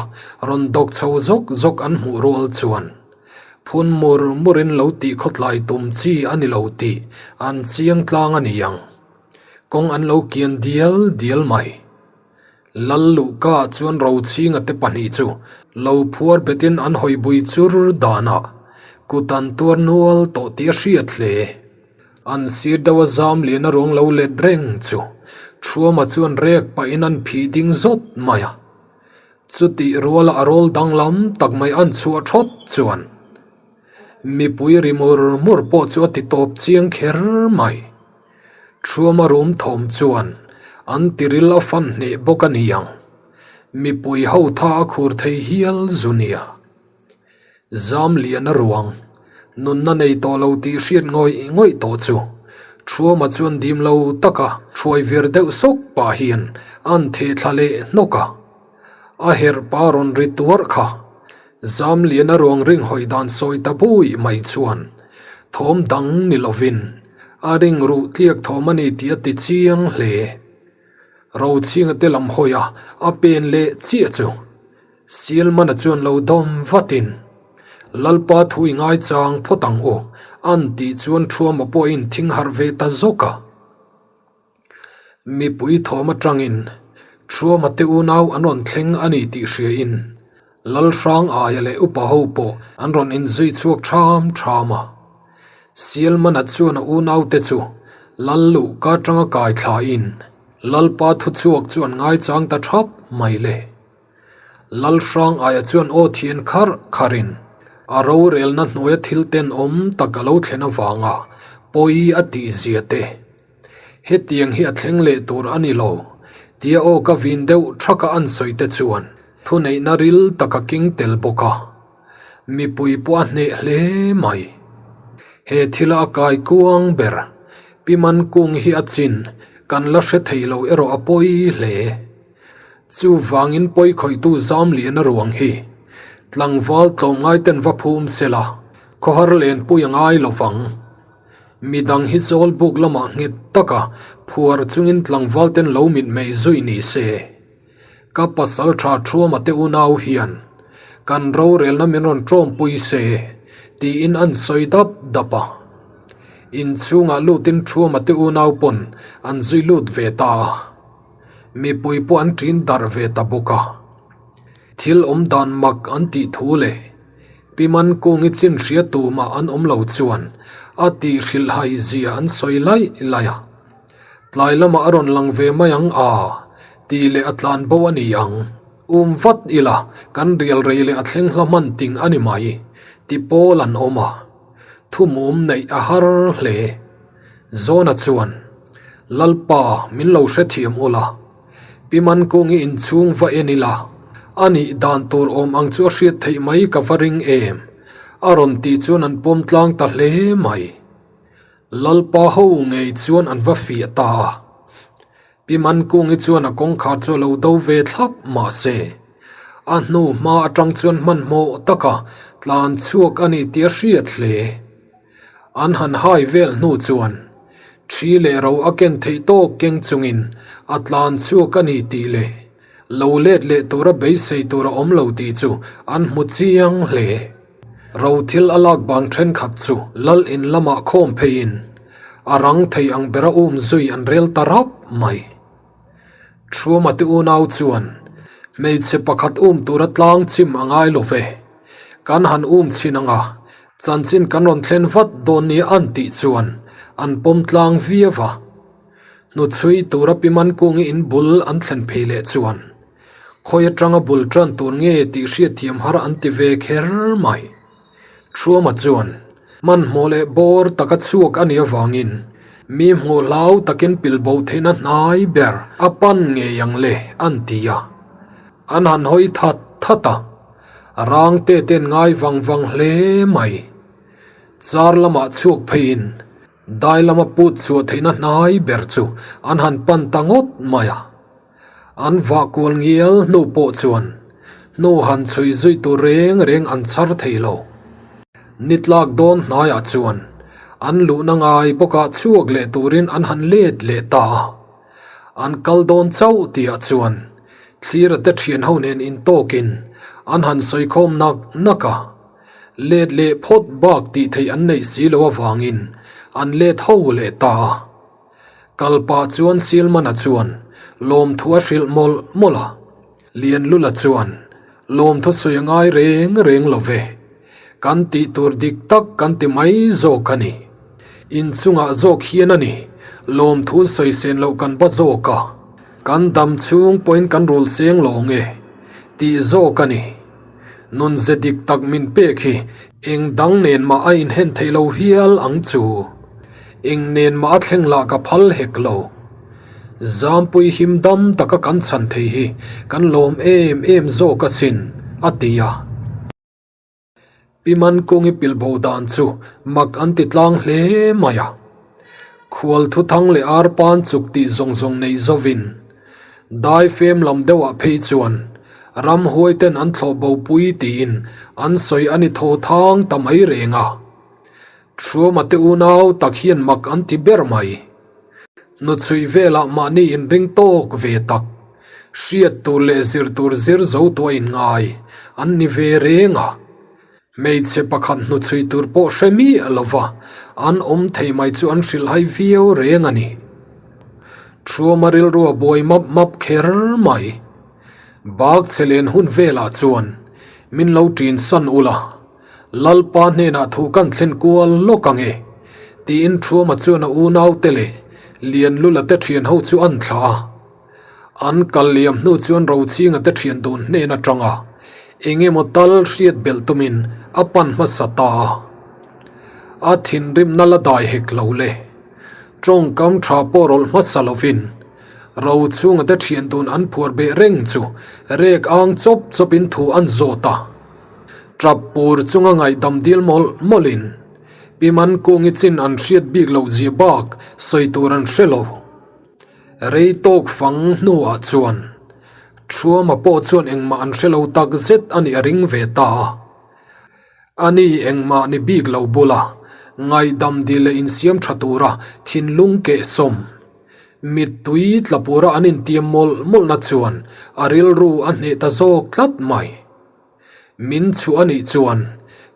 A: rawn dawk chho zawk zawk an hmuh rual chuan phun mur murin lo tih khawtlai tum chi a ni lo tih an chiang tlang a ni ang. Kawng an lo kian dial dial mai. Lal Luhka chuan Rochhinga te pahnih chu lo phuar betin an hawi bui chur danah kut an tuar nual tawh tih a hriat hle. An sir deuh a zam lian a ruang lo let reng chu Thuama chuan rek pahin an phih ding zawt mai a. Chutih ruala a rawl danglam tak mai an chhuah thawt chuan mipui ri mur mur pawh chu a ti tawp chiang kher mai. Thuama rum thawm chuan an tiril a fan hneh bawk a ni ang. Mipui ho tha a khur thei hial zu nia. Zam lian a ruang, nunna nei tawh lo tih hriat ngawih ngawih tawh chu Thuama chuan dim lo taka thuai vir deuh sawk pah hian an theh thla leh hnawk a. A herh pa rawn ri tuarh kha. Zam lian a ruang ring hawi dan sawi ta bui mai chuan thawm dang ni lovin a ring ruh tliak thawm a ni tih a ti chiang hle. Rochhinga te lam hawi a a pen leh chiah chu Sialmana chuan lo dawm vatin Lalpa thu i ngaichang phawt ang u an tih chuan Thuama pawh a inthing harh ve ta zawk a. Mipui thawm atangin Thuama te unau an rawn thleng a ni tih hriain Lalhrang aia leh upa ho pawh an rawn inzui chhuak ṭham ṭham a. Sialmana chuan a unaute chu Lal luhka atanga kai thlain Lalpa thuchhuak chu an ngaichang ta ṭhap mai le. Lalhrang aia chuan aw thian kharh kharhin a rorelna hnuaia thil tenawm tak a lo thlen avanga pawi a tihzia te Hetiang hi a thleng leh tur a ni lo, tia aw ka vin deuh thaka an sawi te chuan thuneihna ril tak a keng tel bawk a, mipui pawh a hneh hle mai. He thila a kai kuang ber, Pi Mankung hi a chin kan la hre thei lo erawh a pawi hle. Chuvangin pawi khawihtu zam lian a ruang hi tlangval tlawmngai ten va phum sela, khawhar lenpui a ngai lo vang. Midang hi zawl buk lamah nghet taka phuar chungin tlangval ten lo mitmei zui ni se. Ka pasal tha Thuama te unau hian kan rorelna min rawn tawmpui se tiin an sawi dap dap a. Inchhungah lutin Thuama te unau pawn an zui lut ve ta a. Mipui pawh an ṭin darh ve ta bawk a. Thil awm dan mak an tih thu leh Pi Mankungi chin hria tumah an awm lo chuan a tih hrilh hai zia an sawi laih laih a. Tlai lamah a rawn lang ve mai ang a tih leh a tlan bo a ni ang. Um vat ila kan rial rei leh a thleng hla hman ting a ni mai ti pawl an awm a. Thumum neih a har hle. Zawna chuan, Lalpa min lo hrethiam ula. Pi Mankungi inchhung va en ila, a nih dan tur awm ang chu a hriat theih mai ka va ring em? A rawn tih chuan an pawm tlang ta hle mai. Lalpa ho ngei chuan an va fiah ta a. Pi Mankungi chuan a kawngkhar chu a lo do ve thlap mahse, a hnu hma atang chuan hmanhmawh taka tlan chhuak a ni tih a hriat hle. An han hai vel hnu chuan thi leh ro a ken theih tawk keng chungin a tlan chhuak a ni tih leh lo let leh tura beisei tur a awm lo tih chu an hmu chiang hle. Ro thil a lak bang thenkhat chu lal in lamah khawm pheiin a rang thei ang bera um zui an rel ta rap mai. Thuama te unau chuan hmeichhe pakhat um tura tlang chim a ngai lo ve. Kan han um chhin ang a, chanchin kan rawn thlen vat dawn nia an tih chuan an pawm tlang viau a. Hnuchhui tura Pi Mankungi in bul an thlen phei leh chuan khawi atanga bul tan tur nge tih hriatthiam har an ti ve kher mai. Thuama chuan hmanhmawh leh bawr taka chhuak a nih avangin mi hmuh hlau takin pilbo theihna hnai ber a pan ngei ang le an ti a. An han hawi that that. that a, rang te ten ngai vang vang hle mai. Char lamah chhuak pheiin dai lama put chhuah theihna hnai ber chu an han pan ta ngawt mai a. An vah kual ngial hnu pawh chuan hnu han chhui zui tur reng reng an chhar thei lo. Ni tlak dawn hnaiah chuan an luhna ngai bawkah chhuak leh turin an han let leh ta a. An kal dawn chauh tihah chuan thlira te thian ho nen intawkin an han sawikhawm nak nak a. Let leh phawt bak tih theih an neih si loh avangin an let ho leh ta a. Kal pah chuan Silmana chuan lawmthu a hrilh mawlh mawlh a, Lianlula chuan lawmthu sawi a ngai reng reng lo ve. Kan tih tur dik tak kan ti mai zawk a ni. Inchungah zawk hian a ni, lawmthu sawi sen loh kan ba zawk a, kan dam chhung pawhin kan rul seng lawng e, tih zawk a ni. Nunze dik tak min pek hi eng dang nen mah a inhen theih lo hial ang chu. Eng nen mah a thleng lah ka phal hek lo. Zampui him dam taka kan chhan thei hi kan lawm em em zawk asin, a ti a. Pi Mankungi pilbo dan chu mak an ti tlang hle mai a. Khual thuthang leh arpan chuk tih zawng zawng nei zovin daifem lam deuhah phei chuan ramhuai ten an thlawh bo pui tiin an sawi a ni thaw thang ta mai reng a. Thuama te unau tak hian mak an ti ber mai. Hnuchhui velah mahni inring tawk ve tak, hriat tur leh zir tur zir zo tawh a inngai an ni ve reng a. Hmeichhe pakhat hnuchhui tur pawh hre miah lova an awm thei mai chu an hrilhhai viau reng a ni. Thuama rilru a buai map map kher mai. Bak chhe len hun velah chuan min lo ṭin san ula. Lalpa hnenah thu kan thlen kual lawk ang e, tiin Thuama chuan a unaute leh Lianlula te thian ho chu an thlah a. An kal liam hnu chuan Rochhinga te thian dun hnen atanga eng emaw tal hriat belh tumin a pan hmasa ta a. A thinrimna la dai hek lo le. Tawngkam tha pawh rawlh hmasa lovin Rochhunga te thian dun an phuar beh reng chu rek ang chawp chawpin thu an zawt a. Tap pur chunga ngaihdam dil mawlh mawlhin Pi Mankungi chin an hriat bik loh zia bak sawi tur an hre lo. Rei tawk fang hnuah chuan Thuama pawh chuan engmah an hre lo tak zet a nih a ring ve ta a. Ani engmah ni bik lo bula ngaihdam dil leh insiam tha tura thinlung kehsawm mittui tla pura an intiam mawlh mawlhna chuan a rilru a hneh ta zawk tlat mai. Min chhuah a nih chuan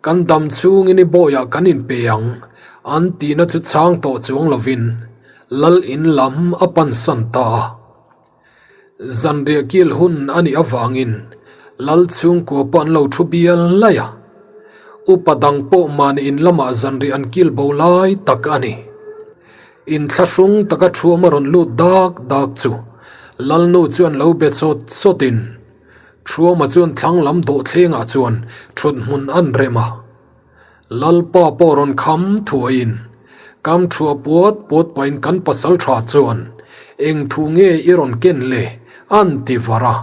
A: kan dam chhungin i bawiah kan inpe ang, an tihna chu chhang tawh chuang lovin Lal in lam a pansan ta a. Zanriah kil hun a nih avangin Lal chhungkua pawh an lo thu bial laih a. Upa dang pawh mahni in lamah zanriah an kil bo lai tak a ni. Inthlahrung taka thuam a rawn lut dak dak chu Lalnu chuan lo be sawt sawtin, Thuama chuan thlang lam dawhthlengah chuan thut hmun an rem a. Lalpa pawh rawn kham thuaiin, Kam thua puat puat pahin kan pasal tha chuan eng thu nge i rawn ken le? an ti var a.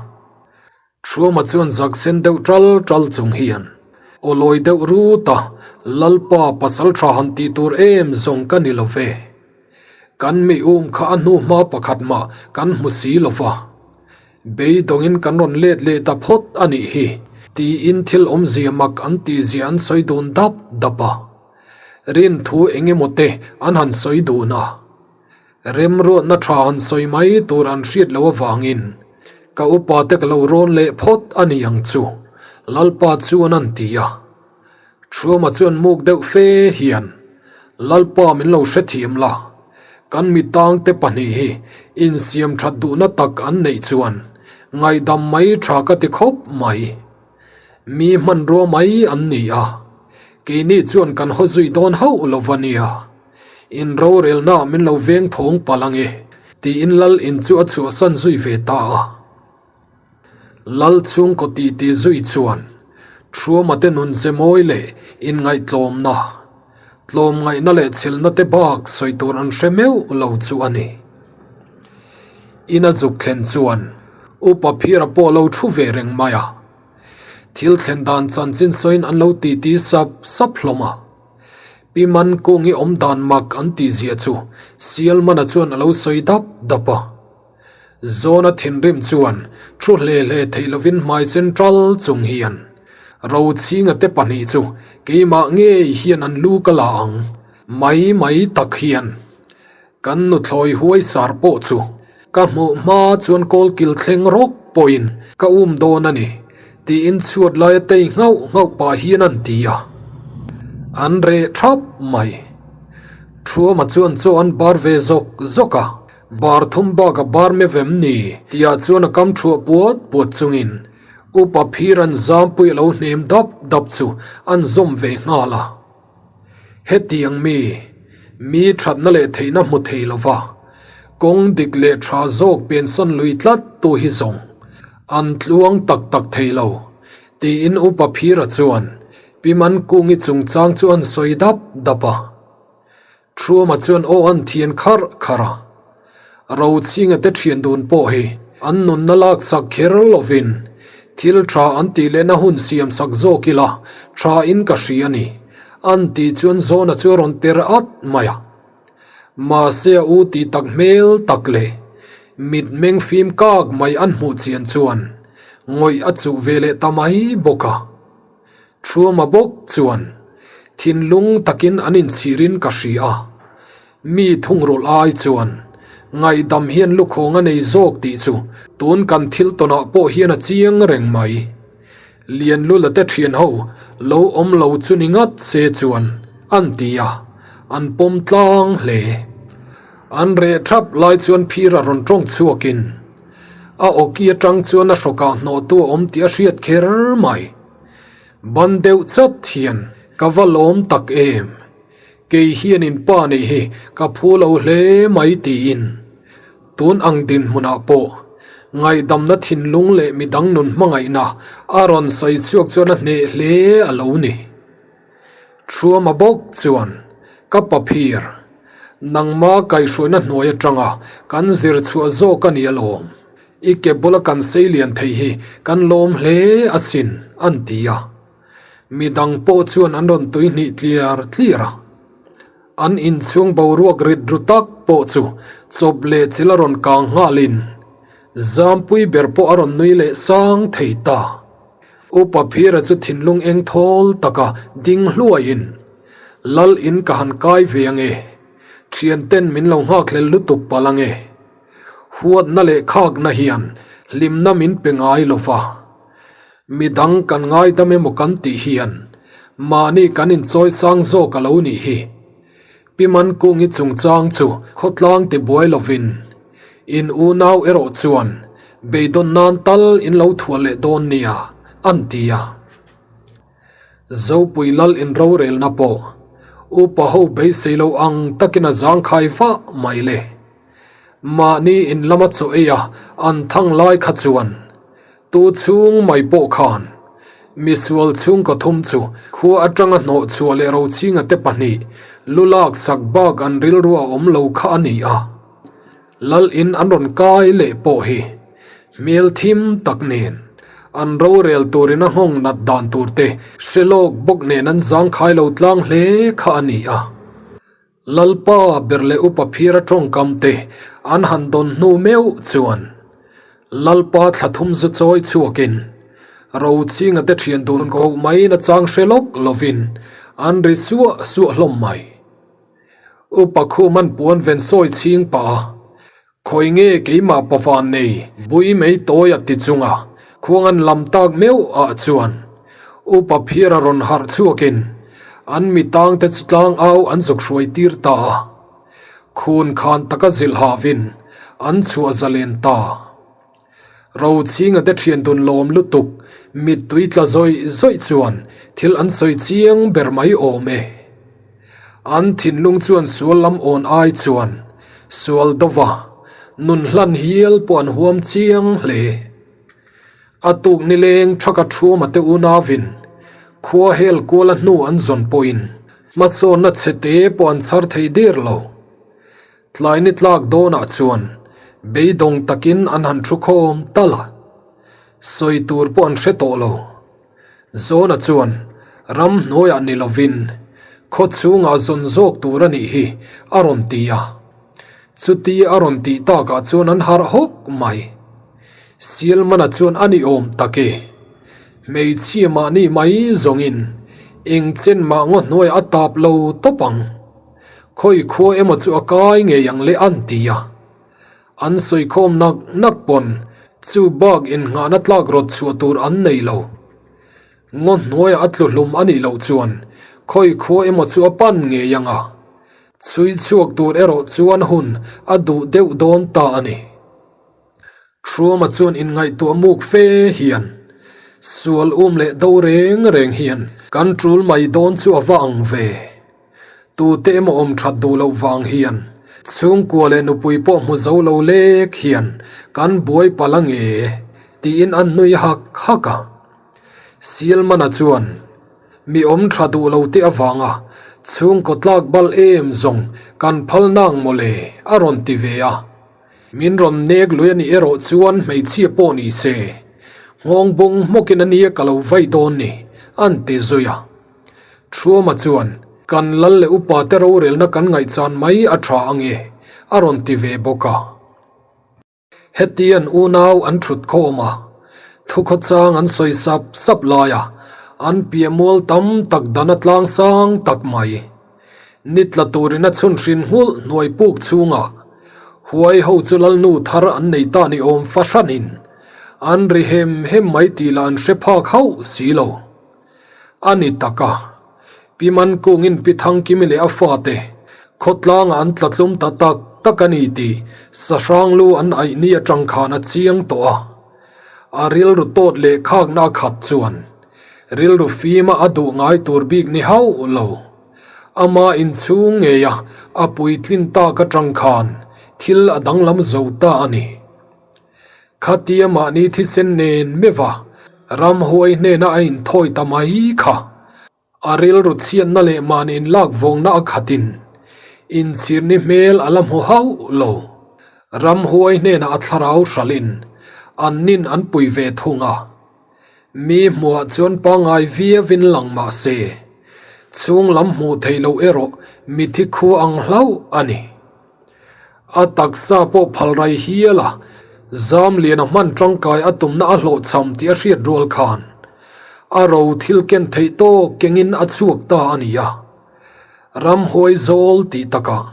A: Thuama chuan zak sen deuh ṭal ṭal chung hian, Aw lawi deuh rut a, Lalpa pasal tha han tih tur em zawng ka ni lo ve. Kan mi um kha a hnu hma pakhat mah kan hmu si lo va. Beidawngin kan rawn let leh ta phawt a nih hi, tiin thil awmzia mak an tihzia an sawi dun dap dap a. Rin thu eng emaw te an han sawi dun a. Remruatna tha han sawi mai tur an hriat loh avangin ka upa te ka lo rawn leh phawt a ni ang chu, Lalpa chuan an ti a. Thuama chuan muk deuh fe hian, Lalpa min lo hrethiam la, kan mitangte pahnih hi insiam that duhna tak an neih chuan ngaihdam mai tha ka ti khawp mai. Mi hmanrua mai an ni a, keini chuan kan haw zui dawn hauh lo va nia. In rorelna min lo veng thawng palh ange, tiin Lal in chu a chhuahsan zui ve ta a. Lal chhungkaw titi zui chuan Thuama te nun che mawi leh inngaihtlawmna, tlawmngaihna leh chhelna te bak sawi tur an hre meuh lo chu a ni. Ina zuk thlen chuan Upa Phira pawh lo thu ve reng mai a. Thil thlen dan chanchin sawiin an lo titi sap sap hlawm a. Pi Mankungi awm dan mak an tih zia chu Sialmana chuan a lo sawi dap dap a. Zawna thinrim chuan thu hle hle theih lovin hmai central chung hian Rochhinga te pahnih chu keimah ngei hian an lu ka la ang mai mai tak hian kan nuthlawi huai sar pawh chu ka hmuh hma chuan kawlkil thleng rawk pawhin ka um dawn a ni tiin chhuat laia tei nghauh nghauh pah hian an ti a, an reh thap mai. Thuama chuan chaw an bar ve zawk zawk a. Bar thum bak a bar me vem ni tihah chuan a kam thuah puat puat chungin Upa phir an zampui a lo hnem dap dap chu an zawm ve nghal a. Hetiang mi, mi thatna leh theihna hmu thei lova kawng dik leh tha zawk pensan lui tlat tu hi zawng an tluang tak tak thei lo tiin Upa phira chuan Pi Mankungi chungchang chu an sawi dap dap a. Thuama chuan aw an thian kharh kharh a, Rochhinga te thian dun pawh hi an nunna laksak kher lovin thil tha an tih lehna hun siamsak zawk ila tha in ka hria a ni, an tih chuan Zawna chu a rawn ter at mai a. Mahse a u tih tak hmel tak leh mitmeng fim kak mai an hmuh chian chuan ngawih a chuh ve leh ta mai bawk a. Thuama bawk chuan thinlung takin an inchhirin ka hria a, mi thungrulh ai chuan ngaihdam hian lukhawng a nei zawk tih chu tun kan thil tawnah pawh hian a chiang reng mai. Lianlula te thian ho lo awm lo chu ni ngat se chuan an ti a, an pawm tlang hle. An reh thap lai chuan phir a rawn tawng chhuakin a awki atang chuan a hrawkah hnawhtu a awm tih a hriat kher mai. Ban deuh chat hian ka va lawm tak em? Kei hian in pa nih hi ka phu lo hle mai tiin tun ang dinhmunah pawh ngaihdamna thinlung leh midang nun hmangaihna a rawn sawi chhuak chuan a hneh hle a lo ni. Thuama bawk chuan ka paphir nangma kaihhruaina hnuai atanga kan zir chhuah zawk a ni alawm. I ke bula kan sei lian thei hi kan lawm hle asin, an ti a. Midang pawh chuan an rawn tui hnih tliar tliar a. An inchhung boruak rit ru tak pawh chu chawp leh chil a rawn kang nghalin Zampui ber pawh a rawn nui leh sang thei ta. Upa Phira chu thinlung eng thawl taka ding hluaiin, Lal in ka han kai ve ange, thianten min lo nghakhlel lutuk palh ange. Huatna leh khakna hian hlimna min pe ngai lo va, midang kan ngaidam emaw kan tih hian mahni kan inchawi sang zawk a lo nih hi. Pi Mankungi chungchang chu khawtlang ti buai lovin in unau erawh chuan beidawn nan tal in lo thual leh dawn nia, an ti a. Zopui lal in rorelna pawh upa ho beisei lo ang takin a zangkhai vah mai le. Mahni in lama chaw ei a an thang lai kha chuan tu chhung mai pawh khan misual chhungkaw thum chu khua atanga hnawh chhuah leh Rochhinga te pahnih lu lak sak bak an rilru a awm lo kha a ni a. Lal in an rawn kai leh pawh hi hmel thim tak nen an rorel turin a nghawng nat dan tur te hre lawk bawk nen an zangkhai lo tlang hle kha a ni a. Lalpa ber leh upa phira tawngkam te an han dawn hnu meuh chuan Lalpa thla thum zu chawi chhuakin Rochhinga te thian dun koh mai nachang hre lawk lovin an ri suah suah hlawm mai. Upa Khuman puan ven sawi chhing pah a, Khawi nge keimah pavan nei bui mai tawi a ti chunga khuang an lam tak meuh ah chuan Upa Phira rawn harh chhuakin an mi tangte chu tlang au an zuk hruai tir ta a, khun khan taka zilh havin an chhuah zalen ta. Rochhinga te thian dun lawm lutuk mittui tla zawih zawih chuan thil an sawi chiang ber mai awm e. An thinlung chuan sual lam awn ai chuan sual dova nun hlan hial pawh an huam chiang hle. A tuk nileng thaka thuama te unauin khua hel kuala hnu an zawn pawhin hmasawnna chhete pawh an chhar thei der lo. Tlai ni tlak dawnah chuan beidawng takin an han thu khawm tal a, sawi tur pawh an hre tawh lo. Zawna chuan ramhnuaiah ni lovin khaw chhungah zawn zawk tur a nih hi a rawn ti a. Chuti a rawn tih takah chuan an harh hawk mai. Sialmana chuan a ni awm tak e. Hmeichhia mahni mai zawngin eng chen mah ngaw hnuaiah a tap lo tawp ang. Khawi khua emaw chu a kai ngei ang le an ti a. An sawikhawm nak nak pawn chu bak innghahna tlak rawt chhuah tur an nei lo. Ngaw hnuaiah a tlu hlum a nih loh chuan khawi khua emaw chu a pan ngei ang a, chhui chhuak tur erawh chuan hun a duh deuh dawn ta a ni. Hruama chuan inngaihtuah muk fe hian sual um leh do reng reng hian kan tul mai dawn chu a va ang ve. Tute emaw awm that duh loh vang hian chhungkua leh nupui pawh hmu zo lo lek hian kan buai palh a nge tiin a nui hak hak a. Sialmana chuan mi awm tha duh lo te avanga chhungkaw tlak bal em zawng kan phal nang mawle a rawn ti ve a. Min rawn nek lui a nih erawh chuan hmeichhia pawh ni se nghawng bung hmawkin a nia ka lo vai dawn ni an ti zui a. Thuama chuan, Kan lal leh upa te rorelna kan ngaihchan mai a tha ange, a rawn ti ve bawk a. Heti an unau an thut khawm a, thukhawchang an sawi sap sap lai a, an piah mual tam tak dan a tlang sang tak mai. Ni tla turin a chhun hrin nghulh hnuai puk chhungah huai ho chu lalnu thar an nei ta ni awm fahranin an ri hem hem mai tih lah an hre phak hauh si lo. A ni tak a, Pi Mankungin Pi Thangkimi leh a fate khawtlangah an tla tlum ta tak tak a ni tih sahrang lu an aih ni atang khan a chiang tawh a. A rilru tawt leh khakna a khat chuan rilru fima a duh ngai tur bik ni hauh lo. Ama inchhung ngeia a puitlin tak atang khan thil a danglam zo ta a ni. Khatia mahni thisen nen meuha ramhuai hnena a inthawi ta mai kha a rilru chhiatna leh mahni inlak vawngna a khatin inchhirni hmel a la hmu hauh lo. Ramhuai hnenah a thlarau hralhin an nin an pui ve thung a. Mi hmuhah chuan pangngai viauin lang mah se, chhung lam hmuh theih loh erawh mithi khua ang hlauh a ni. A taksa pawh phal rai hial a, zam lian a hman tangkai a tumna a hlawhchham tih a hriat rual khan a ro thil ken theih tawk kengin a chhuak ta a ni a. Ramhuai zawl tih takah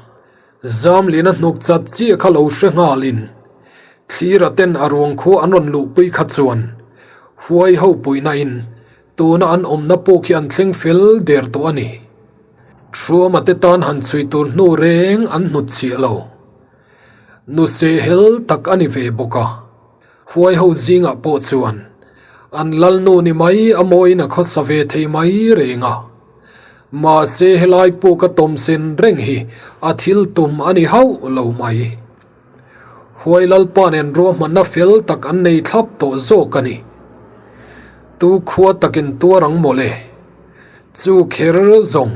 A: zam lian a hnuk chat chiah kha lo hre nghalin thlira ten a ruang khua an rawn luhpui kha chuan huai ho puihna in tuna an awmna puk hi an thleng fel der tawh a ni. Hruama te tan han chhui tur hnu reng an hnut chhiah lo. Nuse hel tak a ni ve bawk a, huai ho zingah pawh chuan an lalnu ni mai a mawiin a khawsa ve thei mai reng a. Mahse helai puk a tawm sen reng hi a thil tum a ni hauh lo mai. Huai Lalpa nen ruahmanna fel tak an nei thlap tawh zawk a ni. Tu khua takin tuar ang mawle. Chu kher zawng,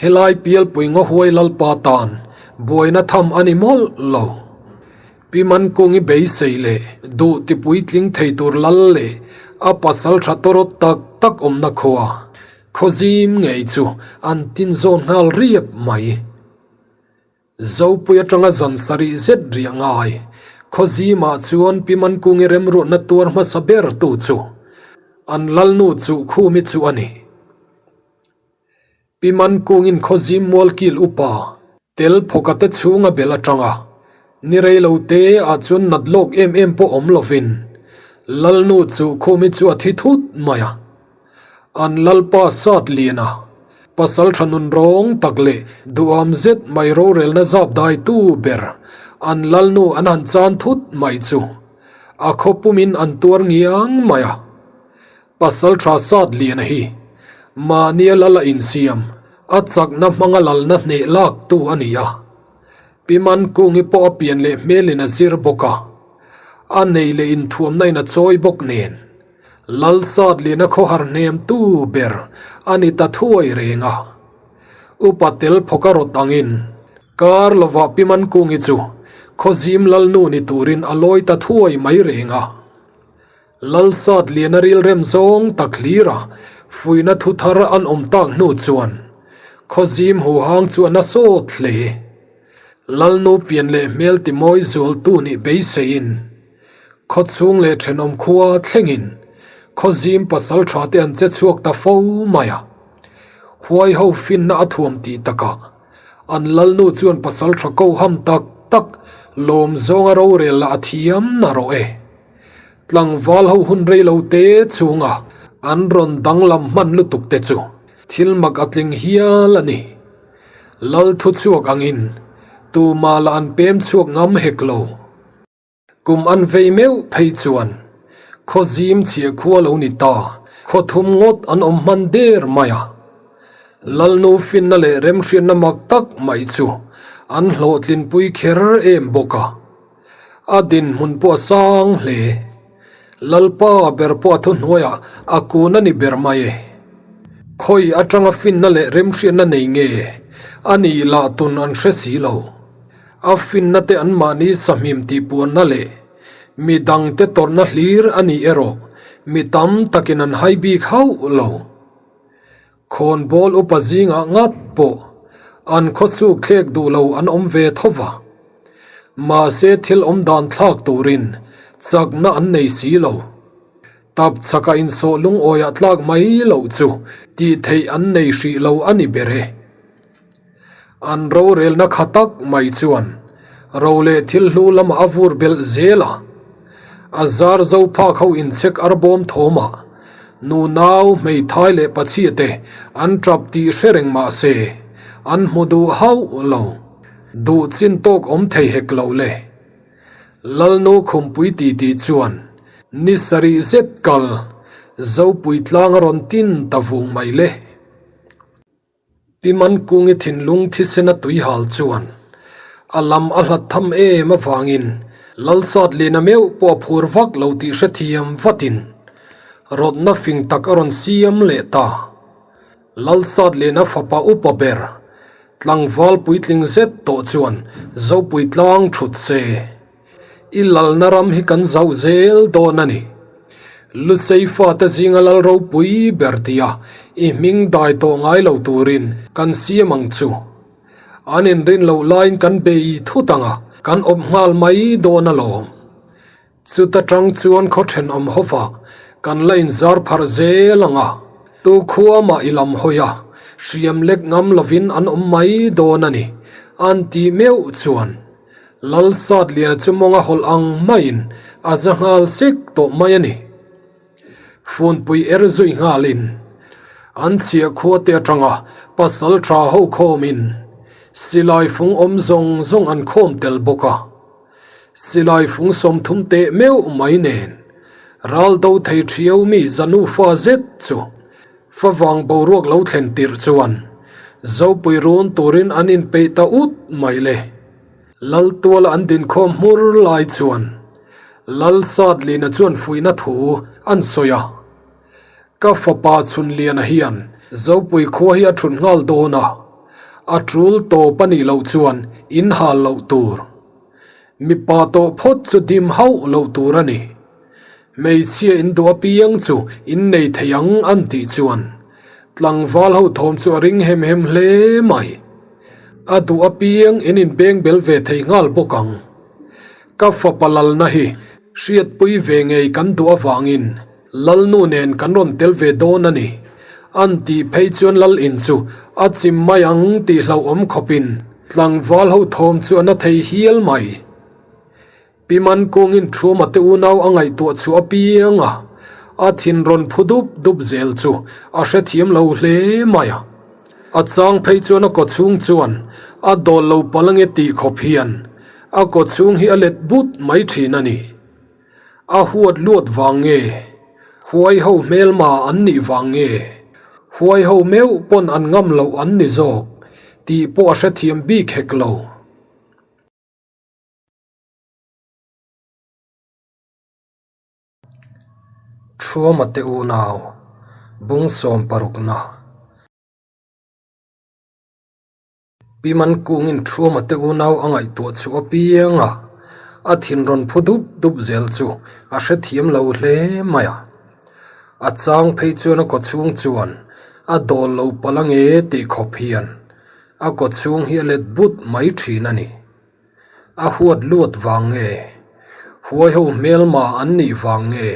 A: helai pialpui ngaw Huai Lalpa tan buaina tham a ni mawlh lo. Pi Mankungi beisei leh duh tipuitling thei tur lal leh a pasal tha tawrawt tak tak awmna khua, khawzim ngei chu an tinzawn nghal riap mai. Zopui atanga zan sarih zet riah ngai. Khawzimah chuan Pi Mankungi remruatna tuar hmasa ber tu chu an lalnu chuh khumi chu a ni. Pi Mankungin Khawzim mualkil upa tel phawka te chhunga bel atanga ni rei lo te ah chuan nat lawk em em pawh awm lovin lalnu chuh khumi chu a thi thut mai a. An lalpa sat lian a, pasal tha nun rawng tak leh duham zet mai rorelna zap daitu ber an lalnu an han chan thut mai chu a khaw pumin an tuar ngiang mai a. Pasal tha sat lian a hi mahnia lal a insiam a chakna hmanga lalna hneh lak tu a ni a. Pi Mankungi pawh a pian leh hmelin a zir bawk a, a nei leh inthuamna in a chawi bawk nen. Lalsat liana khawhar hnem tu ber a ni ta thuai reng a. Upa tel phawk a rawt angin kar lovah Pi Mankungi chu Khawzim Lalnu ni turin a lawi ta thuai mai reng a. Lalsat liana rilrem zawng tak hlir a. Fuihna thu thar an awm tak hnu chuan Khawzim huhang chu a na sawt hle. Lalnu pian leh hmel timawi zualtu nih beiseiin khawchhung leh thenawm khua thlengin Khawzim pasal tha te an che chhuak ta fo mai a. Huai ho finna a thuam tih takah an Lalnu chuan pasal tha ko ham tak tak lawm zawnga rorel lah a thiam na rawh e. Tlangval ho hun rei lo te chhunga an rawn danglam hman lutuk te chu thil mak a tling hial a ni. Lal thu chhuak angin tumah lah an pem chhuak ngam hek lo. Kum an vei meuh phei chuan khaw zim chhia khua lo ni ta, khaw thum ngawt an awm hman der mai a. Lalnu finna leh remhriatna mak tak mai chu an hlawhtlinpui kher em bawk a. A dinhmun pawh a sang hle. Lalpa ber pawh a thuhnuaiah a kun a ni ber mai e. Khawi atanga finna leh remhriatna nei nge a nih lah tun an hre si lo. A finna te anmahni sahmim tihpuanna leh mi dangte tawrhna hlir a nih erawh mi tam takin an hai bik hauh lo. Khawnbawl upa zingah ngat pawh an khawchhuk thlek duh lo an awm ve tho va. Mahse thil awm dan thlak turin chakna an nei si lo. Tap chaka insawh lungawiah tlak mai loh chu tih theih an nei hrih lo a ni ber e. An rorelna kha tak mai chuan ro leh thil hlu lamah a vur belh zel a. A zar zo phak ho inchhek arbawm thawmah nunau, hmeithai leh pachhia te an tap tih hre reng mah se an hmu duh hauh lo. Duh chin tawk awm thei hek lo le. Lalnu Khumpui titi chuan ni sarih zet kal Zopui tlang a rawn tin ta vung mai le. Pi Mankungi thinlung thisena tuihal chuan a lam a hlat tham em avangin Lalsatliana meuh pawh a phur vak lo tih hrethiam vatin rawtna fing tak a rawn siam leh ta. Lalsatliana fapa upa ber tlangval puitling zet tawh chuan Zopui tlang thut se. I lalna ram hi kan zauh zel dawn a ni. Lusei fate zinga lal ropui ber tia i hming dai tawh ngai lo turin kan siam ang chu. An inrin loh laiin kan bei thut ang a, kan awp nghal mai dawn alawm. Chuta tang chuan khaw thenawm hovah kan la inzar pharh zel ang a, tu khua mah i lam hawi a, hriam lek ngam lovin an awm mai dawn a ni, an tih meuh chuan. Lalsatliana chu mawnga hawlh ang maiin a za nghal sek tawh mai a ni. Funpui er zui nghalin an chhiah khua te atanga pasal tha ho khawmin silai fung awm zawng zawng an khawm tel bawk a. Silai fung 30 teh meuh mai nen ral do thei thiau mi zanufa zet chu favang boruak lo thlen tirh chuan Zopui run turin an inpeih ta ut mai le. Laltuala an dinkhawm hmur lai chuan Lalsatlina chuan fuihna thu an sawi a. Ka fapa Chhunliana hian Zopui khua hi a thut nghal dawn a, a tul tawp a nih loh chuan in hal loh tur. Mipa tawh phawt chu dim hauh loh tur a ni. Hmeichhia in duh apiang chu in nei thei ang an tih chuan tlangval ho thawm chu a ring hem hem hle mai. A duh apiang in inbeng bel ve thei nghal bawk ang. Ka fapa lalna hi hriatpui ve ngei kan duh avangin Lalnu nen kan rawn tel ve dawn a ni. An tih phei chuan Lal in chu a chim mai ang tih hlauhawm khawpin tlangval ho thawm chu a na thei hial mai. Pi Mankungin Thuma te unau a ngaihtuah chu a piang a, a thin rawn phu dup dup zel chu a hrethiam lo hle mai a. A chang phei chuan a kawchhung chuan a dawl lo palh ange tih khawp hian a kawchhung hi a let but mai thin a ni. A huat luat vang nge? Huai ho hmelma an nih vang nge? Huai ho meuh pawn an ngam loh an ni zawk tih pawh a hrethiam bik hek lo. Thuama te unau, bung 60 na. Pi Mankungin Thuama te unau a ngaihtuah chu a piang a, a thin rawn phu dup dup zel chu a hrethiam lo hle mai a. A chang phei chuan a kawchhung chuan a dawl lo palh ange tih khawp hian a kawchhung hi a let but mai thin a ni. A huat luat vang nge? Huai ho hmelma an nih vang nge?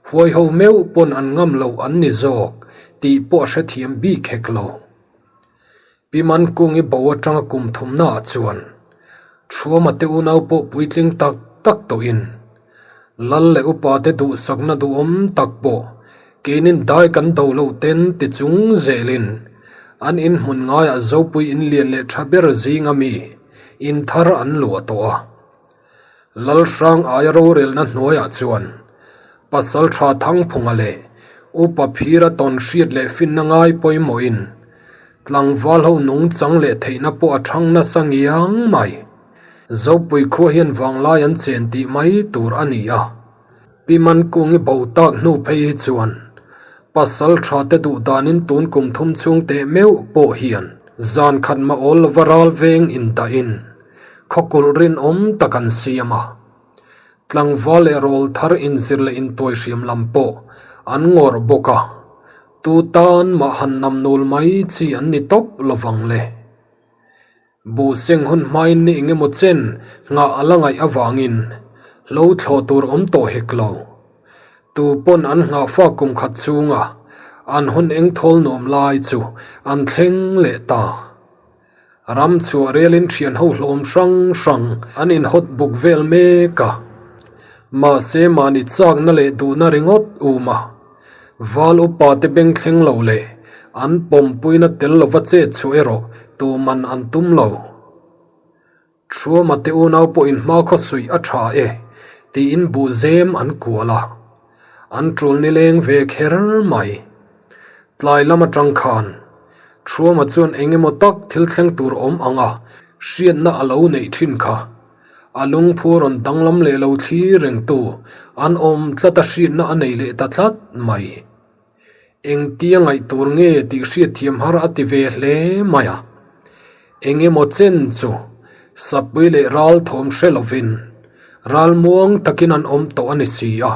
A: Huai ho meuh pawn an ngam loh an ni zawk tih pawh a hrethiam bik hek lo. Pi Mankungi bo atanga kum thumna ah chuan Thuama te unau pawh puitling tak tak tawhin Lal leh upa te duhsakna duhawm tak pawh keinin dai kan do loh ten ti chung zelin an inhmun ngaiah Zopui inlian leh tha ber zinga mi inthar an luah tawh a. Lalhrang aia rorelna hnuaiah chuan Pasal tha Thangphunga leh Upa Phira tawn hriat leh finna ngai pawimawhin tlangval ho nungchang leh theihna pawh a thang nasa ngiang mai. Zopui khua hian vanglai an chen tih mai tur a ni a. Pi Mankungi bo tak hnu phei hi chuan Pasal tha te duh danin tun kum thum chhung teh meuh pawh hian zan khat mah awl lova ral veng indahin Khawkulh rinawm tak an siam a, tlangval leh rawl thar inzir leh intuaihriam lam pawh an ngawrh bawk a, tu tan mah han namnul mai chi an ni tawp lovang le. Buh seng hun hmain ni engemaw chen nghah a la ngaih avangin hlo thlawh tur awm tawh hek lo. Tu pawn an nghah fak kum khat chhunga an hun engthawl nuam lai chu an thleng leh ta. Ram chhuah relin thian ho hlawm hrang hrang an inhawt buk vel mek a. Mahse mahni chakna leh duhna ringawt um a. Val upa te beng thleng lo leh an pawmpuina tel lova chet chhuah erawh tuman an tum lo. Thuama te unau pawhin hma khaw suih a tha e tiin buh zem an kual a. An tul nileng ve kher mai. Tlai lam atang khan Thuama chuan eng emaw tak thil thleng tur awm ang a hriatna a lo neih thin kha. A lungphu rawn danglam leh lo thlir rengtu an awm tlat a hriatna a nei leh ta tlat mai. Engtia ngaih tur nge tih hriatthiam har a ti ve hle mai a. Eng emaw chen chu Sapui leh ral thawm hre lovin ral muang takin an awm tawh a ni si a.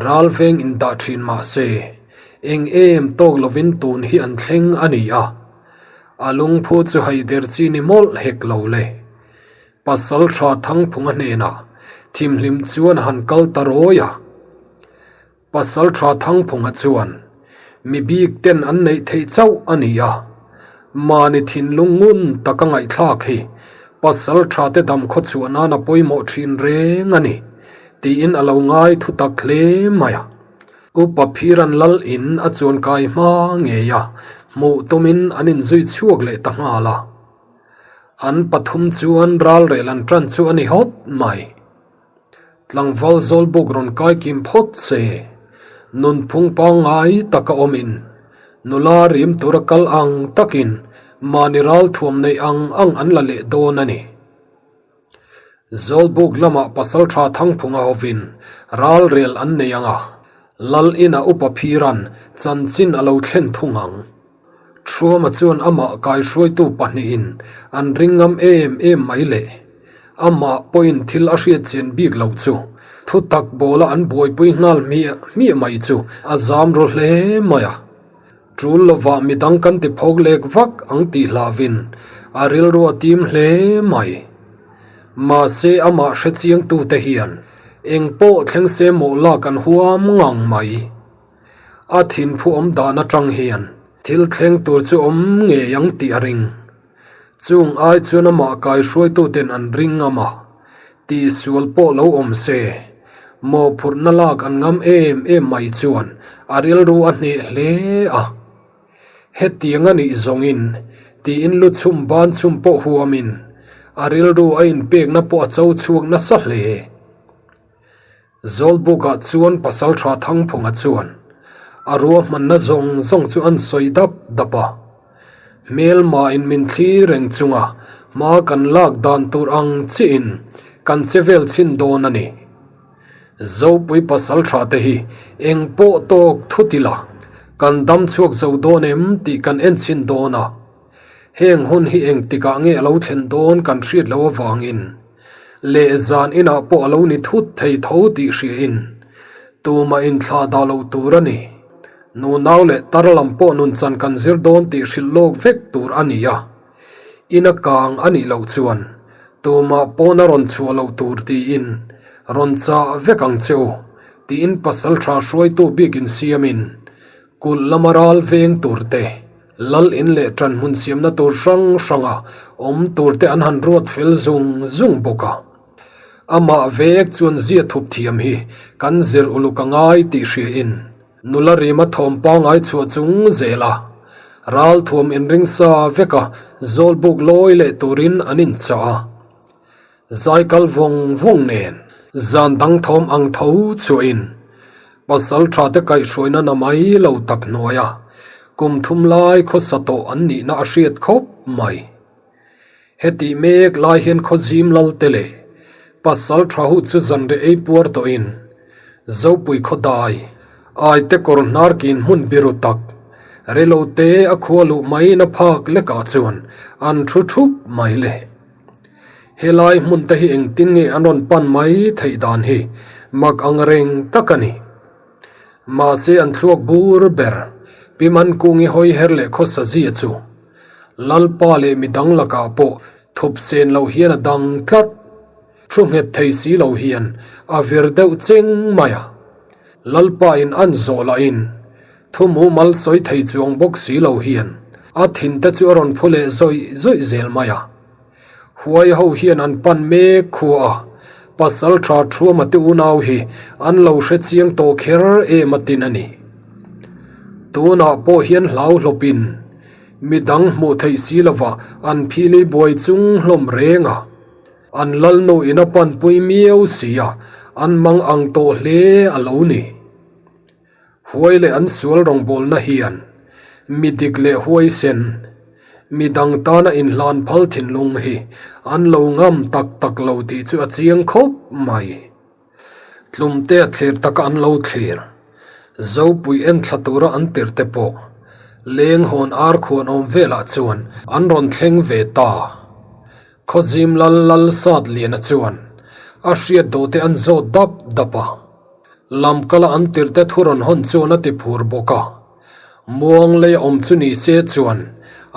A: Ral veng indah thin mah se, eng em tawk lovin tun hi an thleng a ni a. A lungphu chu haider chi ni mawlh hek lo le. Pasal tha Thangphunga hnenah thimhlim chuan a han kal ta rawi a. Pasal tha Thangphunga chuan mi bik ten an neih theih chauh a ni a. Mahni thinlung ngun taka ngaihthlak hi pasal tha te dam khaw chhuah nan a pawimawh thin reng a ni tiin a lo ngai thu tak hle mai a. Upa Phiran lal in a chuan kai hma ngei a, hmuh tumin an inzui chhuak leh ta nghal a. An pathum chuan ralrel an tan chu a ni hawt mai. Tlangval zawlbuk rawn kai kim phawt se, nunphung pangngai taka awmin, nula rim tura kal ang takin mahni ral thuam neih ang ang an la leh dawn a ni. Zawlbuk lamah Pasaltha Thangphunga hovin ralrel an nei ang a, Lal inah Upa Phiran chanchin a lo thlen thung ang. Thuama chuan amah kaihruaitu pahnihin an ring ngam em em mai le. Amah pawhin thil a hriat chian bik loh chu thutak bawla an buaipui nghal hmiah hmiah mai chu a zam ru hle mai a. Tul lovah midang kan ti phawk lek vak ang tih hlauhin a rilru a tim hle mai. Mahse amah hrechiangtute hian eng pawh thleng se mawh lak an huam ngang mai. A thinphu awm dan atang hian thil thleng tur chu awm ngei ang tih a ring. Chung ai chuan amah kaihruaituten an ring ngam a, tihsual pawh lo awm se, mawhphurhna lak an ngam em em mai chuan a rilru a hneh hle a. Hetiang a nih zawngin tiin lu chhum ban chhum pawh huamin a rilru a inpekna pawh a cho chhuak nasa hle. Zawlbukah chuan Pasalṭha Thangphunga chuan a ruahmanna zawng zawng chu an sawi dap dap a. Hmelmain min thli reng chunga hma kan lak dan tur ang chiin kan che vel chhin dawn a ni. Zopui Pasalṭha te hi eng pawh tawk thut ila kan dam chhuak zo dawn em tih kan en chhin dawn a. Heng hun hi engtikah nge a lo thlen dawn kan hriat loh avangin leh zan inah pawh a lo ni thut thei tho tih hriain. Tumah inthlah dah lo tur a ni. Nunau leh tar lam pawh nunchan kan zir dawn tih hrilh lawk vek tur a ni a. Ina kang a nih loh chuan tumah pawn a rawn chhuah loh tur tiin rawn chah vek ang che u tiin pasaltha hruaitu bik insiamin kulh lama ral veng tur te, lal in leh ṭan hmun siamna tur hrang hranga awm tur te an han ruat fel zung zung bawk a. Amah vek chuan zia thup thiam hi kan zir uluk a ngai tih hriain nula rima thawm pangai chhuah chung zel a, ralthuam inring sa veka zawlbuk lawi leh turin an inchah a. Zaikal vawng vawng nen zan dang thawm ang tho chhuahin pasal tha te kaihhruaina na mai lo tak hnuaia kum thum lai khawsa tawh an nihna a hriat khawp mai. Hetih mek lai hian Khawzim Lalte leh Pasal tha hu chu zanreh ei puar tawhin Zopui khawdai Aite kawr hnar kin hmun biru tak reilo te a khua luh maiin a phak lekah chuan an thu thup mai le. Helai hmun te hi engtin nge an rawn pan mai theih dan hi mak ang reng tak a ni. Mahse an thluak bur ber Pi Mankungi hawi her leh khawsa zia chu Lalpa leh midang lakah pawh thup sen loh hian a dang tlat. Thu nghet thei si lo hian a vir deuh cheng mai a. Lalpa in an zawh lahin thu mumal sawi thei chuang bawk si lo hian a thin te chu a rawn phu leh zawih zawih zel mai a. Huai ho hian an pan mek khua a, pasal tha Thuama te unau hi an lo hre chiang tawh kher em a tin a ni. Tunah pawh hian hlau hlawpin Mi dang hmuh theih si lova an phili buai chung hlawm reng a, an lalnu in a panpui miau si a, an mang ang tawh hle a lo ni. Huai leh an sual rawngbawlna hian mi dik leh huaisen, mi dang tana inhlan phal thinlung hi an lo ngam tak tak lo tih chu a chiang khawp mai. Tlumte a thlir taka an lo thlir. Zopui enthla tura an tirh te pawh leng hawn ar khuan awm velah chuan an rawn thleng ve ta. Khawzim lal lal sat liana chuan a hriat duh te an zawt dap dap a. Lamkala an tirh te thu rawn hawn chuan a ti phur bawk a. Muang lei a awm chu ni se chuan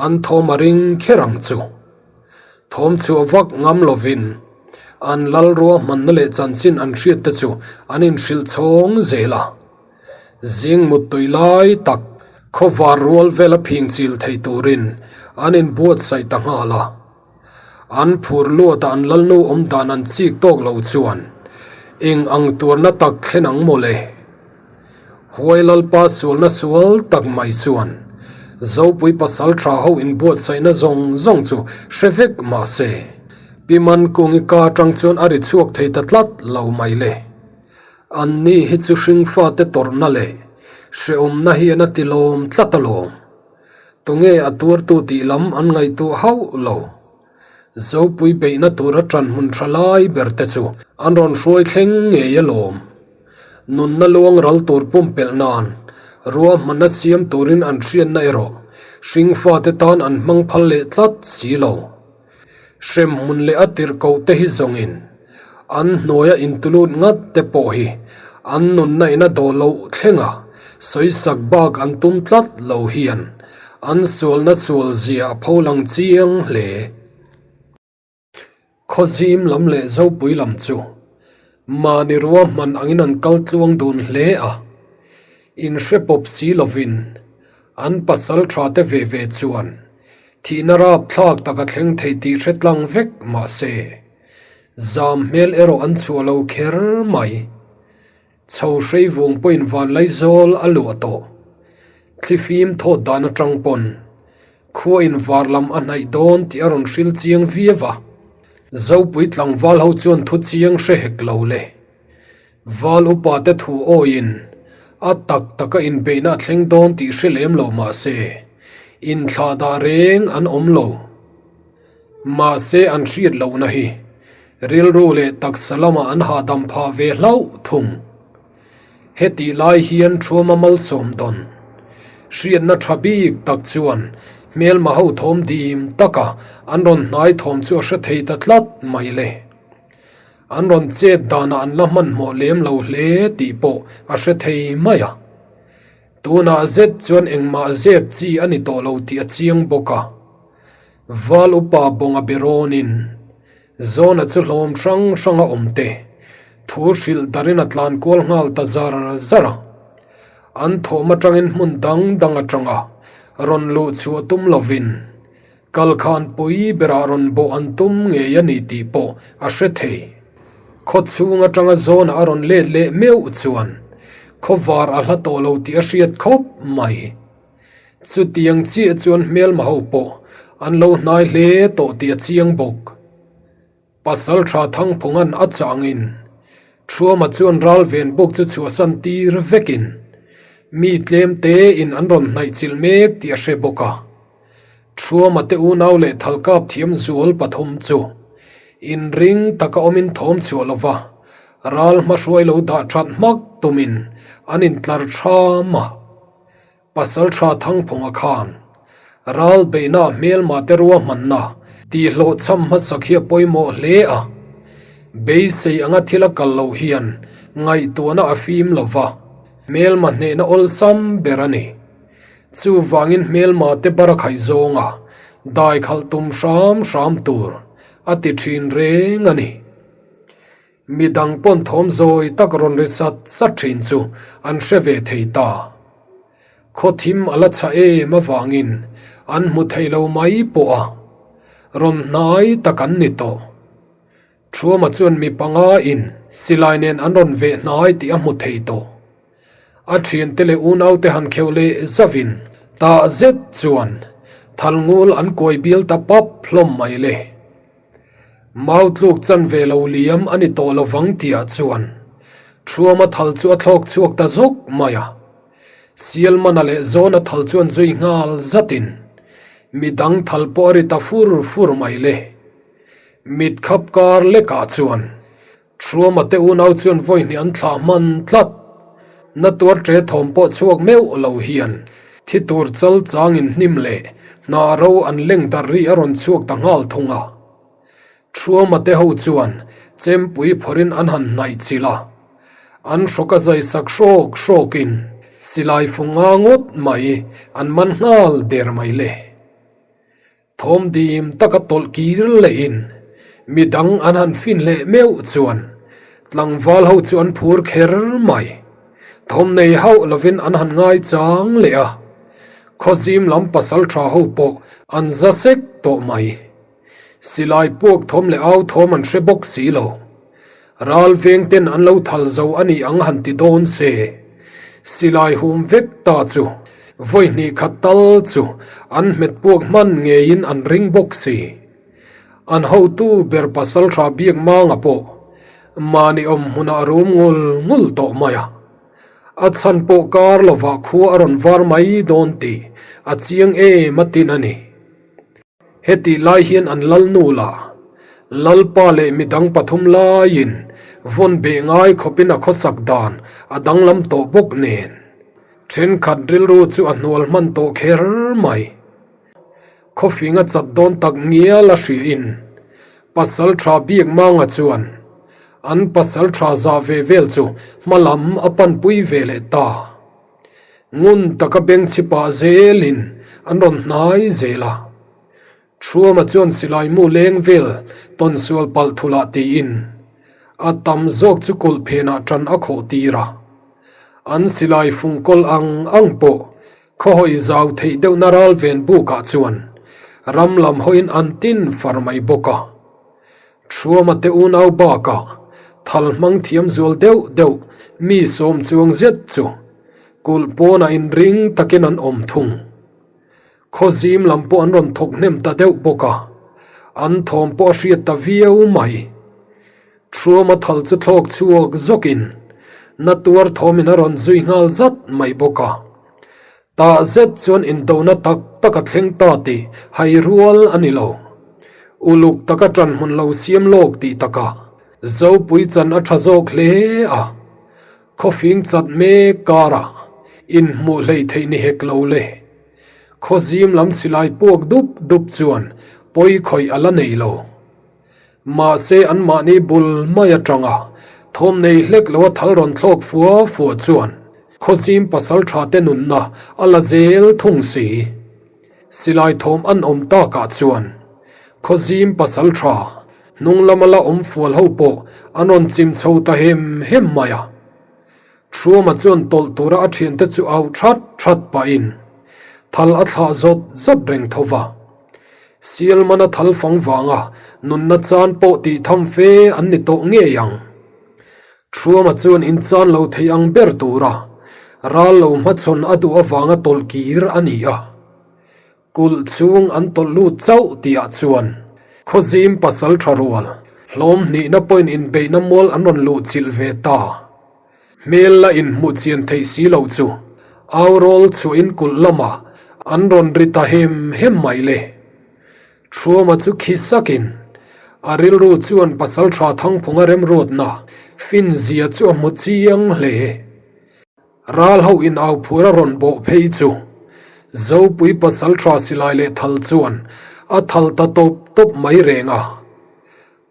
A: an thawm a ring kher ang chu. Thawm chhuah vak ngam lovin an lal ruahmanna leh chanchin an hriat te chu an inhrilh chhawng zel a. Zing muttui lai tak khawvar rual vela phing chil thei turin an inbuatsaih ta nghal a. An phur luatah an lalnu awm dan an chik tawk lo chuan eng ang tuarna tak thlen ang mawle. Huai Lalpa sualna sual tak mai chuan Zopui pasal tha ho inbuatsaihna zawng zawng chu hre vek mah se, Pi Mankungi ka atang chuan a ri chhuak thei ta tlat lo mai le. Anni hi chu hringfate tawrhna leh hrehawmna hian a tilawm tlat alawm. Tunge a tuartu tih lam an ngaihtuah hauh lo. Zopui beihna tura ṭan hmun ṭha lai ber te chu an rawn hruai thleng ngei alawm. Nunna luang ral tur pumpelh nan ruahmanna siam turin an hriatna erawh hringfate tan an hmang phal leh tlat si lo. Hremhmun leh a tirhkoh te hi zawngin an hnuaia intulut ngat te pawh hi an nunna in a dawh loh thlenga sawisak bak an tum tlat lo hian an sualna sual zia a pholang chiang hle. Khawzim lam leh Zopui lam chu mahni ruahman angin an kal tluang dun hle a, inhre pawp si lovin an pasal tha te ve ve chuan thihna rapthlak tak a thleng thei tih hre tlang vek mah se, zam hmel erawh an chhuah lo kher mai. Chho hreivung pawhin Vanlaizawl a luah tawh. Thlifim thawt dan atang pawn khua in var lam a hnaih dawn tih a rawn hril chiang viau a. Zopui tlangval ho chuan thu chiang hre hek lo le. Val upa te thu awiin a tak taka inbeihna a thleng dawn tih hre lem lo mah se, inthlah dah reng an awm lo. Mahse an hriat lohna hi rilru leh taksa lamah an hahdam phah ve hlauh thung. Hetih lai hian Thuama malsawm dawn hriatna tha bik tak chuan hmelma ho thawm dim taka an rawn hnai thawm chu a hre thei ta tlat mai le. An rawn chet danah an la hmanhmawh lem lo hle tih pawh a hre thei mai a. Tunah zet chuan engmah zep chi a ni tawh lo tih a chiang bawk a. Val upa Bawnga berawnin Zawna chu hlawm hrang hranga awm te thu hrilh darin a tlan kual nghal ta zar zar a. An thawm atangin hmun dang dang atanga rawn luh chhuah tum lovin Kalkhan pui berah rawn bawh an tum ngei a ni tih pawh a hre thei. Khaw chhung atanga zawnah a rawn let leh meuh chuan khawvar a hla tawh lo tih a hriat khawp mai. Chutiang chiah chuan hmelma ho pawh an lo hnai hle tawh tih a chiang bawk. Pasal tha Thangphunga'n a changin Thuama chuan ral ven buk chu chhuahsan tir vekin mi tlem tein an rawn hnaih chilh mek tih a hre bawk a. Thuama te unau leh thalkap thiam zual pathum chu inring taka awmin thawm chhuah lova ral hmahruai lo dah that hmak tumin an intlar tham a. Pasalṭha Thangphunga khan ral beihna hmelma te ruahmanna tihhlawhchham hmasak hi a pawimawh hle a, beisei anga thil a kal loh hian ngaihtuahna a fim lo va, hmelma hnehna awlsam ber a ni. Chuvangin hmelma te bar a khaih zawnga dai khalh tum hram hram tur a ti ṭhin reng a ni. Mi dang pawn thawm zawi tak rawn ri sat sat thin chu an hre ve thei ta. Khaw thim a la chha em avangin an hmu thei lo mai pawh a, rawn hnai tak an ni tawh. Thuama chuan mi panga in silai nen an rawn veh hnai tih a hmu thei tawh. A thiante leh unaute han kheuh leh zavin tah zet chuan thalngul an kuai bial ta pap hlawm mai le. Mau tluk chan ve lo liam a ni tawh lovang tihah chuan Thuama thal chu a thlawk chhuak ta zawk mai a. Sialmana leh Zawna thal chuan zui nghal zatin midang thal pawh a ri ta fur fur mai le. Mit khap kar lekah chuan Thuama te unau chuan vawi hnih an thlah hman tlat. Na tuar ṭe thawm pawh chhuak meuh lo hian thi tur chal changin hnim leh hna ro an leng darh ri a rawn chhuak ta nghal thung a. Thuama te ho chuan chempui phawrhin an han hnaih chilh a. An hrawk a zai sak hrawk hrawkin silai fu nga ngawt mai an man nghal der mai le. Thawm dim taka tawlh kir lehin midang an han fin leh meuh chuan tlangval ho chu an phur kher mai. Thawm nei hauh lovin an han ngai chang leh a, khawzim lam pasal tha ho pawh an za sek tawh mai. Silai puak thawm leh au thawm an hre bawk si lo. Ral veng ten an lo thal zo a nih ang han ti dawn se, silai hum vek ta chu vawi hnih khat tal chu an hmet puak hman ngeiin an ring bawk si. An hotu ber pasal tha biak manga pawh mahni awm hmunah a rum ngul ngul tawh mai a. A chhan pawh kar lovah khua a rawn var mai dawn tih a chiang em a tin a ni. Hetih lai hian an lalnu lah Lalpa leh midang pathum laiin vawn beh ngai khawpin a khawsak dan a danglam tawh bawk nen thenkhat rilru chu a hnual hman tawh kher mai. Khawfing a chat dawn tak ngial a hriain pasal tha biak manga chuan an pasal tha zah ve vel chu hma lam a panpui ve leh ta. Ngun taka beng chhipah zelin an rawn hnai zel a. Thuama chuan silai mu leng vel tawn sual palh thulah tiin a tam zawk chu kulh phenah tan a khawh tir a. An silai fung kawl ang ang pawh khawhawi zau theih deuhna ral ven bukah chuan ram lam hawiin an tin far mai bawk a. Thuama te unau bakah thal hmang thiam zual deuh deuh mi sawm chuang zet chu kulh pawnah inring takin an awm thung. Khawzim lam pawh an rawn thawk hnem ta deuh bawk a, an thawm pawh a hriat ta viau mai. Thuama thal chu thlawk chhuak zawkin na tuar thawmin a rawn zui nghal zat mai bawk a. Tah zet chuan indona tak tak a thleng ta tih hai rual a ni lo. Uluk taka ṭan hmun lo siam lawk tih takah Zopui chan a ṭha zawk hle a, khawfing chat mek karah inhmuh hlei theih ni hek lo le. Khawzim lam silai puak dup dup chuan pawi khawih a la nei lo. Mahse anmahni bul mai atanga thawm nei hlek lo a thal rawn thlawk fua fua chuan Khawzim pasaltha te nunna a la zel thung si. Silai thawm an awm takah chuan Khawzim pasaltha hnung lama la awm fual ho pawh an rawn chim chho ta hem hem mai a. Hruama chuan tawlh tura a thiante chu au that that pahin thal a thlah zawt zawt reng tho va. Sialmana thal fang vanga nunna chan pawh tih tham fe an ni tawh ngei ang. Hruama chuan inchan lo thei ang ber tura ral lo hmachhawn a duh avanga tawlh kir a ni a. Kulh chhung an tawlh lut chauh tihah chuan Khawzim pasal tha rual hlawm hnihna pawhin inbeihna mual an rawn luh chilh ve ta. Hmel la inhmuh chian theih si lo chu au rawl chhuahin kulh lamah an rawn ri ta hem hem mai le. Thuama chu khi sakin a rilru chuan pasaltha Thangphunga remruatna finzia chu a hmu chiang hle. Ral ho in au phur a rawn bawh phei chu Zopui pasaltha silai leh thal chuan a thal ta tawp tawp mai reng a.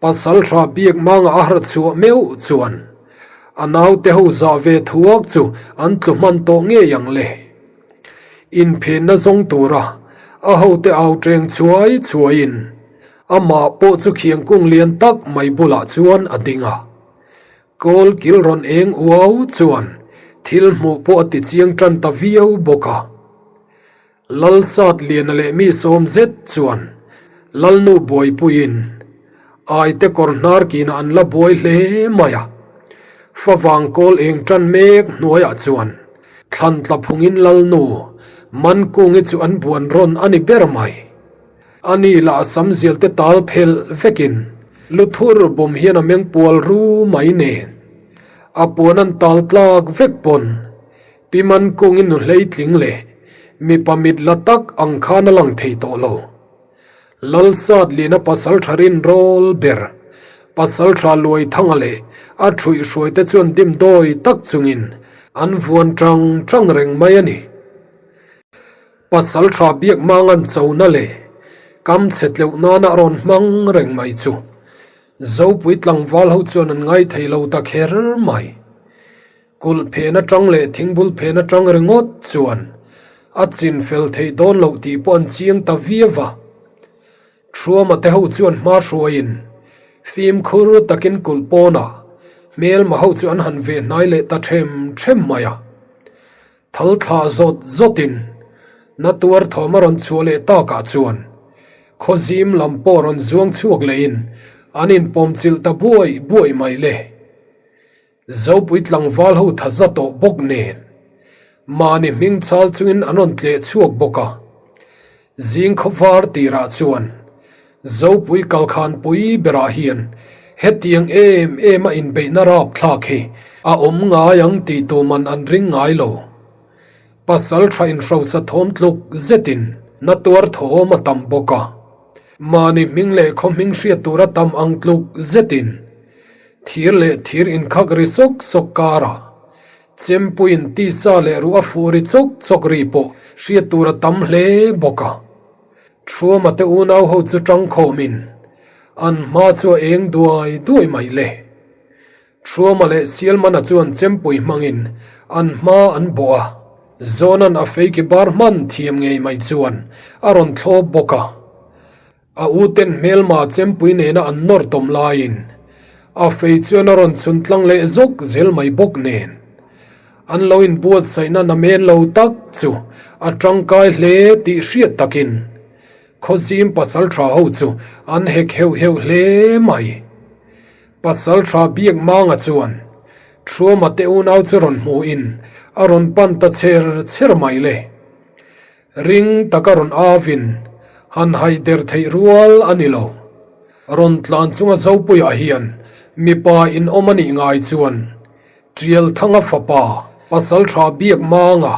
A: Pasaltha biak manga a harh chhuah meuh chuan a naute ho zah ve thuak chu an tlu hman tawh ngei ang le. Inphenna zawng tura a hote au teng chuai chuaiin amah pawh chu khiangkung lian tak mai bulah chuan a ding a. Kawl kil rawn eng uau chuan thil hmuh pawh a ti chiang tan ta viau bawk a. Lalsat Liana leh mi sawm zet chuan Lalnu buaipuiin Aite kawr hnar kinah an la buai hle mai a. Favang kawl eng tan mek hnuaiah chuan thlan tla phungin Lalnu Mankungi chu an buan rawn a ni ber mai. A ni lah sam zial te tal phelh vekin luthur bawm hian a meng pual ru mai nen a puan an tal tlak vek pawn Pi Mankungin nu hleitling leh mipa mit la tak ang khan a lang thei tawh lo. Lalsat Lina pasal tha rin rawl ber, pasal tha Luaithanga leh a thuihhruai te chuan dimdawi tak chungin an vuan tang tang reng mai a ni. Pasal tha biak mangan chona leh kam chhe tleuh nana rawn hmang reng mai chu Zopui tlangval ho chuan an ngai thei lo ta kher mai. Kulh phen atang leh thingbul phen atang ringawt chuan a chin fel theih dawn loh tih pawh an chiang ta viau va. Thuama te ho chuan hma hruaiin fimkhur takin kulh pawnah hmelma ho chu an han veh hnai leh ta them them mai a. Thal thlah zawt zawtin na tuar thawm a rawn chhuah leh takah chuan khawzim lam pawh rawn zuang chhuak lehin an inpawmchilh ta buai buai mai le. Zopui tlangval ho tha za tawh bawk nen mahni hming chal chungin an rawn tleh chhuak bawk a. Zing khawvar tirah chuan Zopui kalkhanpui berah hian hetiang em em a inbeihna rapthlak hi a awm ngai ang tih tuman an ring ngai lo. Pasal tha inhrosa thawm tluk zetin na tuar thawm a tam bawk a. Mahni hming leh khaw hming hriat tur a tam ang tluk zetin thir leh thir inkhak ri sawk sawk karah Chempuiin tisa leh ruh a fuh ri chawk chawk ri pawh hriat tur a tam hle bawk a. Thuama te unau ho chu tangkhawmin an hma chu a eng duai duai mai le. Thuama leh Sialmana chuan chempui hmangin an hma an bawh a, Zawnan a feiki bar hman thiam ngei mai chuan a rawn thlawp bawk a. A uten hmelma chempui nena an nawr tawm laiin a fei chuan a rawn chhun tlang leh zawk zel mai bawk nen. An lo inbuatsaihna namen lo tak chu a tangkai hle tih hriat takin Khawzim pasaltha ho chu an hek heuh heuh hle mai. Pasaltha Biakmanga chuan Thuama te unau chu rawn hmuhin a rawn pan ta chher chher mai le. Ring taka rawn avin han haider theih rual a ni lo. Rawn tlan chunga Zopuiah hian mipa in awm a nih ngai chuan Tialthanga fapa Pasaltha Biakmanga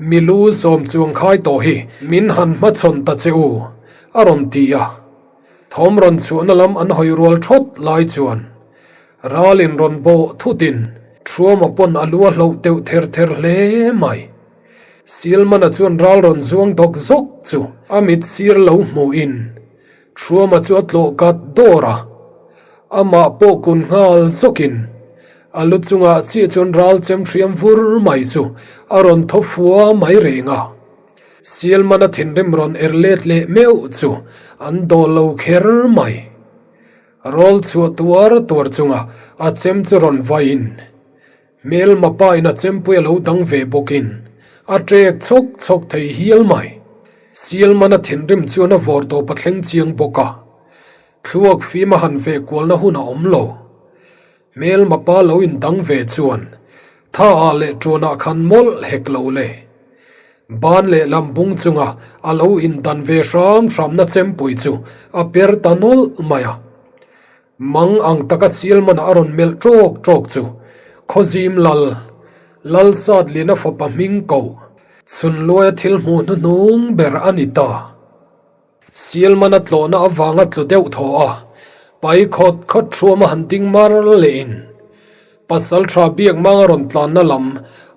A: milu sawm chuang khai tawh hi min han hmachhawn ta che u, a rawn ti a. Thawm rawn chhuahna lam an hawi rual thawt lai chuan ralin rawn bawh thutin Thuama pawn a lu a hloh teuh ther ther hle mai. Silmana chuan ral rawn zuang dawk zawk chu a mit sir lo hmuhin Thuama chu a tlawh kat dawr a. Amah pawh kun nghal zawkin a lu chungah chiah chuan ral chem hriam vur mai chu a rawn thaw fua mai reng a. Sialmana thinrim rawn er let leh meuh chu an dawl lo kher mai. Rawl chhuah tuar tuar chunga a chem chu rawn vaiin Hmelma pa in a chempui a lo dang ve bawkin a ṭek chhawk chhawk thei hial mai. Sialmana thinrim chuan a vawr tawp a thleng chiang bawk a, thluak fim a han veh kualna hun a awm lo. Hmelma pa lo in dang ve chuan tha ah leh ṭuanah khan mawlh hek lo le. Ban leh lam bung chunga a lo in dan ve hram hramna chempui chu a per ta nawlh mai a. Mang ang taka Sialmana a rawn melh ṭawk ṭawk chu Khawzim Lal, Lalsatliana fapa hming koh, Chhunluaia thil hmuh hnuhnung ber a ni ta. Sialmana tlawhna avanga tlu deuh thaw a, pai khawt khawt thuama han ding mar lehin Pasalṭha Biakmanga rawn tlanna lam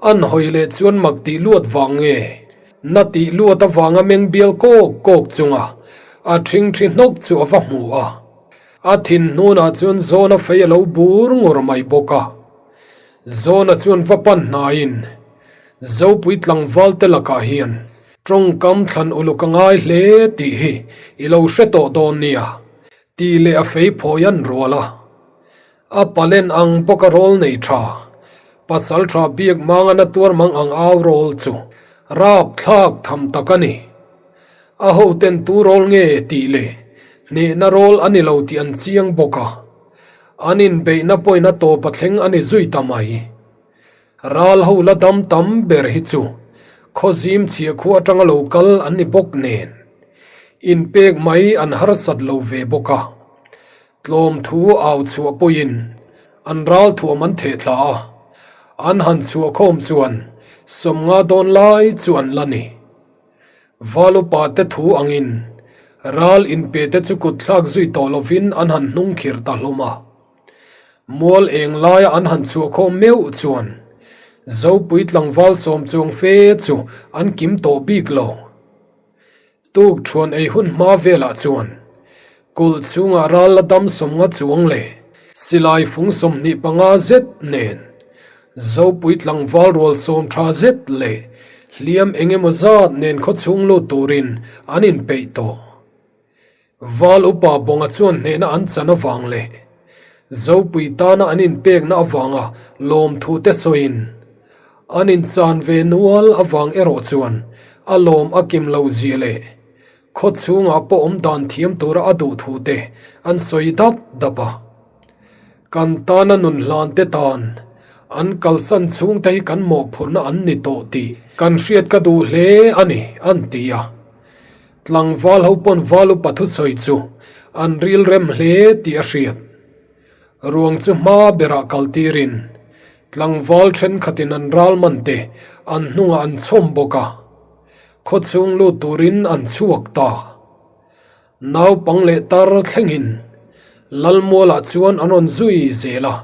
A: an hawi leh chuan mak tih luat vang nge? Na tih luat avanga meng bial kawk kawk chunga a ṭhingṭhi hnawk chu a va hmu a. A thin hnunah chuan Zawna fei a lo bur ngur mai bawk a. Zawna chuan va pan hnaiin, Zopui tlangval te lakah hian tawngkam thlan uluk a ngai hle tih hi i lo hre tawh dawn nia, tih leh a fei phawi an rual a. A palen ang bawk a rawl nei tha, pasal tha biak manga na tuar mang ang au rawl chu rapthlak tham tak a ni. A hoten tu rawl nge tih leh hnehna rawl a ni lo tih an chiang bawk a, an inbeihna pawhin a tawp a thleng a ni zui ta mai. Ral ho la dam tam ber hi chu khawzim chhia khua atanga lo kal an ni bawk nen inpek mai an harsat lo ve bawk a. Tlawm thu au chhuah pawhin an ral thuam an theh thla a, an han chhuah khawm chuan 50 dawn lai chu an la ni. Val upa te thu angin ral inpe te chu kut thlak zui tawh lovin an han hnung khir ta hlawm a. Mual eng laia an han chhuah khawm meuh chuan Zopui tlangval sawm chuang fe chu an kim tawh bik lo. Tuk thuan ei hun hma velah chuan kulh chhungah ral la dam 50 chuang leh silai fung 25 zet nen Zopui tlangval rual sawm tha zet leh hliam eng emaw zat nen khawchhung lut turin an inpeih tawh. Val upa Bawnga chuan hnehna an chan avang leh Zopui tana an inpekna avanga lawmthu te sawiin an inchan ve nual avang erawh chuan a lawm a kim lo zia leh khaw chhungah pawh awm dan thiam tura a duh thu te an sawi dap dap a. Kan tana nun hlan te tan an kalsan chhungte hi kan mawhphurhna an ni tawh tih kan hriat ka duh hle a ni, an ti a. Tlangval ho pawn val upa thusawi chu an ril rem hle tih a hriat. Ruang chu hma berah kal tirin tlangval thenkhatin an ral man te an hnungah an chhawm bawk a, khawchhung lut turin an chhuak ta. Naupang leh tar thlengin Lalmualah chuan an rawn zui zel a,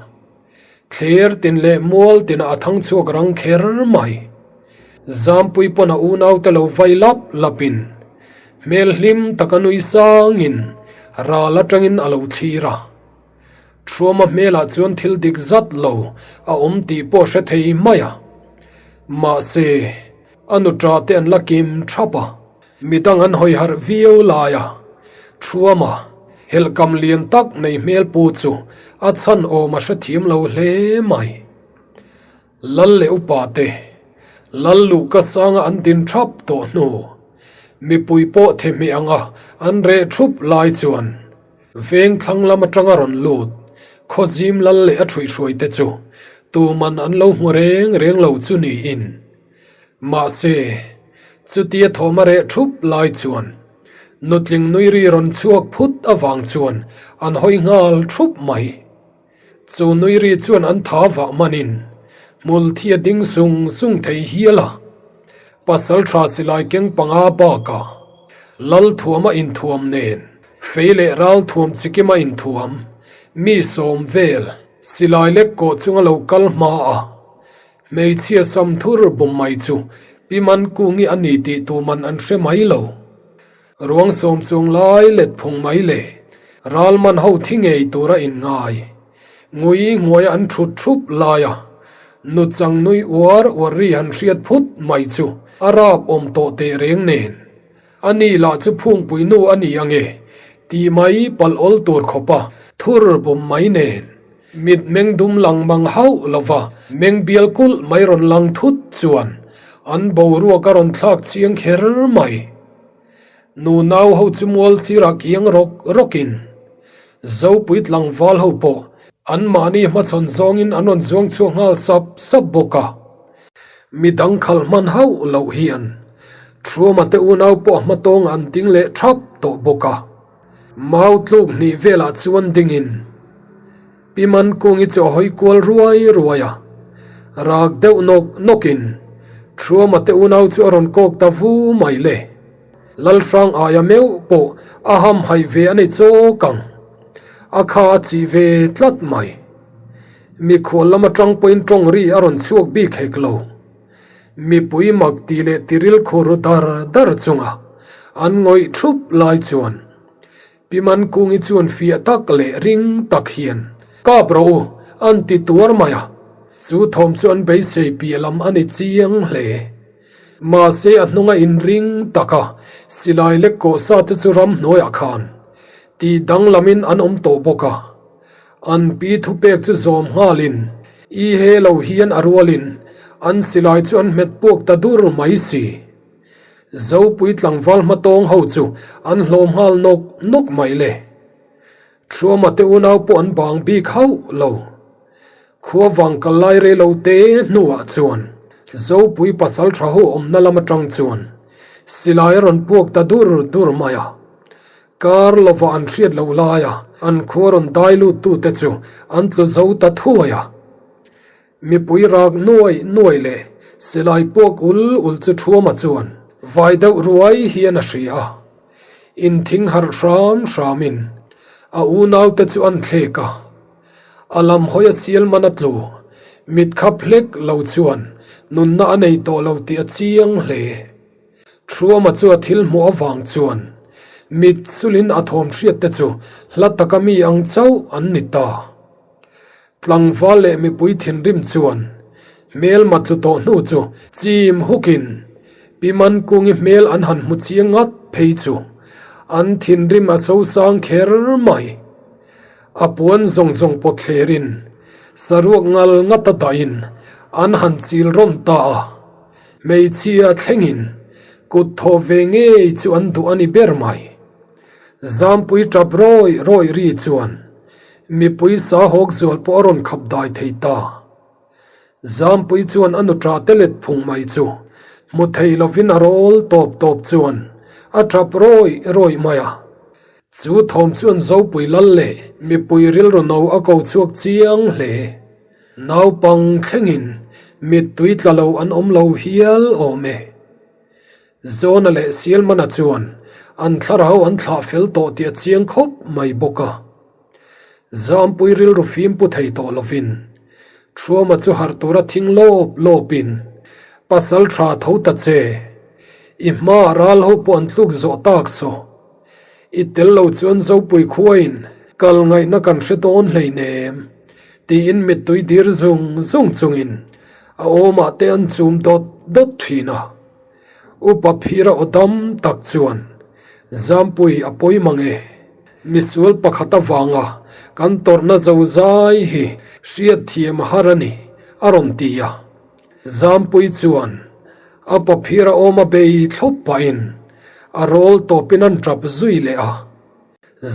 A: thler tin leh mual tinah a thang chhuak rang kher mai. Zampui pawn a unaute lo vai lap lapin hmel hlim taka nui sangin ral atangin a lo thlir a. Thuama hmelah chuan thil dik zat lo a awm tih pawh hre thei mai a. Mahse, a nuṭa te an la kim thap a. Midang an hawi harh viau lai a, Thuama helhkam lian tak nei hmel pu chu a chhan awm a hrethiam lo hle mai. Lal leh upa te, Lal luhka sanga an din thap tawh hnu, mipui pawh thehmeh anga an reh thup lai chuan veng thlang lam atanga rawn lut Khawzim lal leh a thuihhruai te chu tuman an lo hmu reng reng lo chu niin Mahse, chutia thawm a reh thup lai chuan nutling nui ri rawn chhuak phut avang chuan an hawi nghal thup mai. Chu nui ri chuan an tha vah manin hmul thi a ding sung sung thei hial a. Pasal tha silai keng panga bakah lal thuam a inthuam nen fei leh ral thuam chikim a inthuam mi sawm vel silai lek kawh chunga lo kal hma a. Hmeichhia sam thur bawm mai chu Pi Mankungi a ni tih tuman an hre mai lo. Ruang sawm chuang lai let phung mai le. Ralman ho thi ngei tura inngai. Ngui hnuaia an thut thup laia nuchang nui uar uar ri han hriat phut mai chu a rap awm tawh teh reng nen. A ni lah chu phungpui nu a ni ange tih mai palh awl tur khawpa thur bawm mai nen. Mit meng dum lang mang hauh lova meng bial kulh mai rawn lang thut chuan an boruak a rawn thlak chiang kher mai. Nu nau ho chu mual sirah kiang rawk rawkin Zopui tlangval ho pawh anmahni hmachhawn zawngin an rawn zuang chhuak nghal sap sap bawk a. Mi dang khal hman hauh loh hian Thuama te unau pawh a hmatawngah an ding leh thap tawh bawk a. Mau tluk hnih velah chuan dingin Pi Mankungi chu a hawi kual ruai ruai a, rak deuh nawk nawkin Thuama te unau chu a rawn kawk ta vu mai le. Lalhrang aia meuh pawh a hamhaih ve a ni chawk ang. A kha a chih ve tlat mai. Mikhual lam atang pawhin tawng ri a rawn chhuak bik hek lo. Mipui mak tih leh tiril khur dar dar chunga an ngawih thup lai chuan Pi Mankungi chuan fiah tak leh ring tak hian, Kap rawh u, an ti tuar mai a. Chu thawm chu an beisei piah lam a ni chiang hle. Mahse a hnunga inring taka silai lek kawh sa te chu ramhnuaiah khan tih danglamin an awm tawh bawk a. An pi thupek chu zawm nghalin i he lo hian a rualin an silai chu an hmet puak ta dur mai si. Zopui tlangval hmatawng ho chu an hlawm nghal nawk nawk mai le. Thuama te unau pawh an bang bik hauh lo. Khua vang kal lai rei lo te hnuah chuan Zopui pasal tha ho awmna lam atang chuan silai a rawn puak ta dur dur mai a. Kar lova an hriat loh laia an khua rawn dai lut tute chu an tlu zo ta thuai a. Mipui rak nuai nuai leh silai puak ul ul chu Thuama chuan vai deuh ruai hian a hria a. Inthing harh hram hramin a unaute chu an thlek a. A lam hawi a sial man a tlu, mit khap hlek lo chuan nunna a nei tawh lo tih a chiang hle. Thuama chu a thil hmuh avang chuan mit sulin a thawm hriat te chu hla taka mi ang chauh an ni ta. Tlangval leh mipui thinrim chuan hmelma tlu tawh hnu chu chim hukin Pi Mankungi hmel an han hmu chiang ngat phei chu an thinrim a sosang kher mai. A puan zawng zawng pawt thlerin saruak ngal ngata dahin an han chil rawn ta a, hmeichhia thlengin kut thawh ve ngei chu an duh a ni ber mai. Zampui tap rawi rawi ri chuan mipui sa hawk zual pawh a rawn khap dai thei ta. Zampui chuan a nuṭa te let phung mai chu hmu thei lovin a rawl tawp tawp chuan a tap rawi rawi mai a. Chu thawm chuan Zopui lal leh mipui rilru no a ko chhuak chiang hle. Naupang thlengin mittui tla lo an awm lo hial awm e. Zona leh Sialmana chuan an thlarau an thlah fel tawh tih a chiang khawp mai bawk a. Zampui rilru fim pu thei tawh lovin Thuama chu harh tura thing lawp lawpin pasal tha tho ta che, i hmaah ral ho pawh an tluk zawh tak saw. I tel lo chuan Zopui khuain kal ngaihna kan hre dawn hleinem, tiin mittui dir zung zung chungin a awmah te an chum dawt dawt thin a. Upa phira aw dam tak chuan, Zampui a pawi mang e, misual pakhat avanga kan tawrhna zozai hi hriatthiam a har a ni, a rawn ti a. Zampui chuan a paphir a awm a bei thlawp pahin a rawl tawpin an tap zui leh a.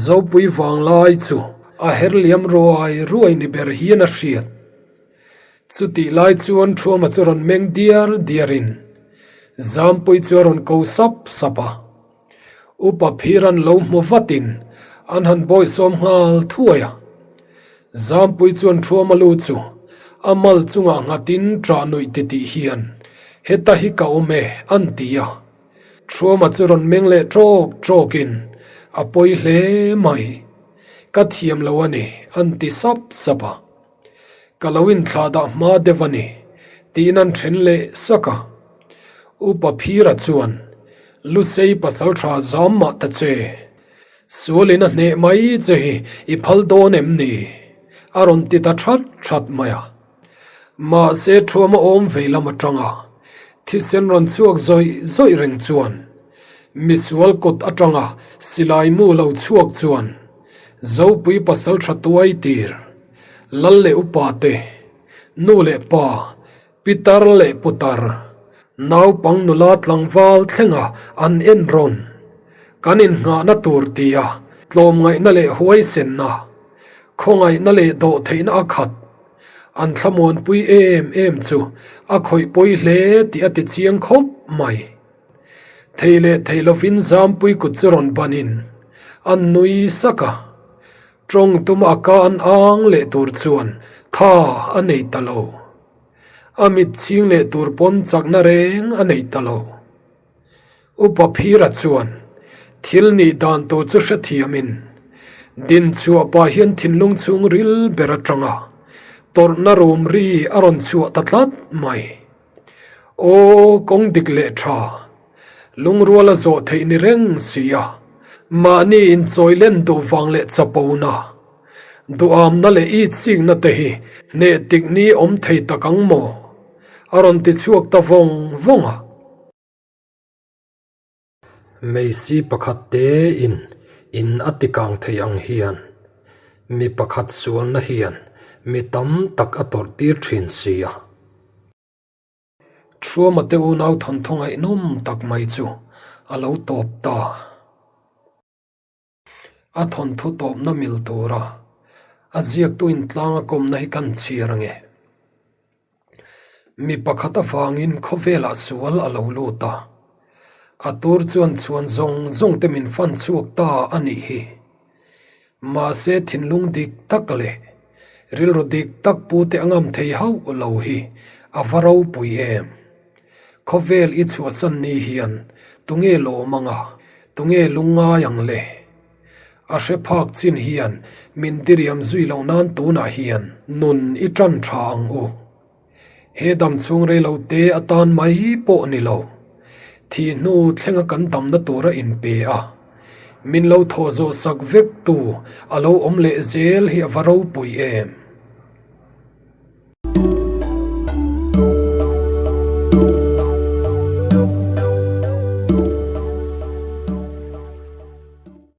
A: Zopui vanglai chu a her liam ruai ruai ni ber hian a hriat. Chutih lai chuan Thuama chu rawn meng diar diarin Zampui chu a rawn ko sap sap a. Upa phir an lo hmu vatin an han bawisawm nghal thuai a. Zampui chuan Thuama lu chu a mal chungah nghatin ṭah nuih titih hian, Heta hi ka awm e, an ti a. Thuama chu rawn meng leh ṭawk ṭawkin, A pawi hle mai. Ka thiam lo a ni, an ti sap sap a. Ka lo inthlah dah hma deuh a ni, tiin an then leh sak a. Upa Phira chuan, Lusei pasalṭha zam mah ta che. Sualin a hneh mai che hi i phal dawn em ni? a rawn ti ta that that mai a. Mahse thuama awm vei lam atanga thisen rawn chhuak zawih zawih reng chuan misual kut atanga silai mu lo chhuak chuan Zopui pasal tha tuai tir lal leh upa te, nu leh pa, pitar leh putar, naupang nula tlangval thlenga an en rawn kan innghahna tur tia tlawmngaihna leh huaisenna, khawngaihna leh dawhtheihna a khat. An thlamuanpui em em chu a khawih pawi hle tih a ti chiang khawp mai. Thei leh thei lovin Zampui kut chu rawn banin an nui sak a, tawng tuma a ka an ang leh tur chuan tha a nei ta lo. A mit chhing leh tur pawn chakna reng a nei ta lo. Upa Phira chuan thil nih dan tur chu hrethiamin dinchhuah pah hian thinlung chhung ril ber atanga tawrhna rum ri a rawn chhuah ta tlat mai. Aw, kawng dik leh tha, lungrual a zawh theih ni reng si a, mahni inchawi len duh vang leh chapona, duhamna leh itsikna te hi hneh tik ni awm thei tak ang maw? A rawn ti chhuak ta vawng vawng a. Meisi pakhat te in in a ti kang thei ang hian mi pakhat sualna hian mi tam tak a tawrh tir thin si a. Thuama te unau thawnthaw ngaihnawm tak mai chu a lo tawp ta. A thawnthu tawpna mil tura a ziaktu intlang a kawmna hi kan chhiar ange. Mi pakhat avangin khawvelah sual a lo lut a, a tur chuan chhuan zawng zawng te min fan chhuak ta a nih hi. Mahse thinlung dik tak leh rilru dik tak pu te a ngam thei hauh lo hi a va ropui em. Khawvel i chhuahsan ni hian tunge lawm anga, tunge lungngai ang le? A hre phak chin hian min diriam zui loh nan tunah hian nun i tan tha ang u. He dam chhung rei lo te atan mai pawh ni lo. Thih hnu thlenga kan damna tura inpe a, min lo thawh zawh sak vek tu a lo awm leh zel hi a va ropui em?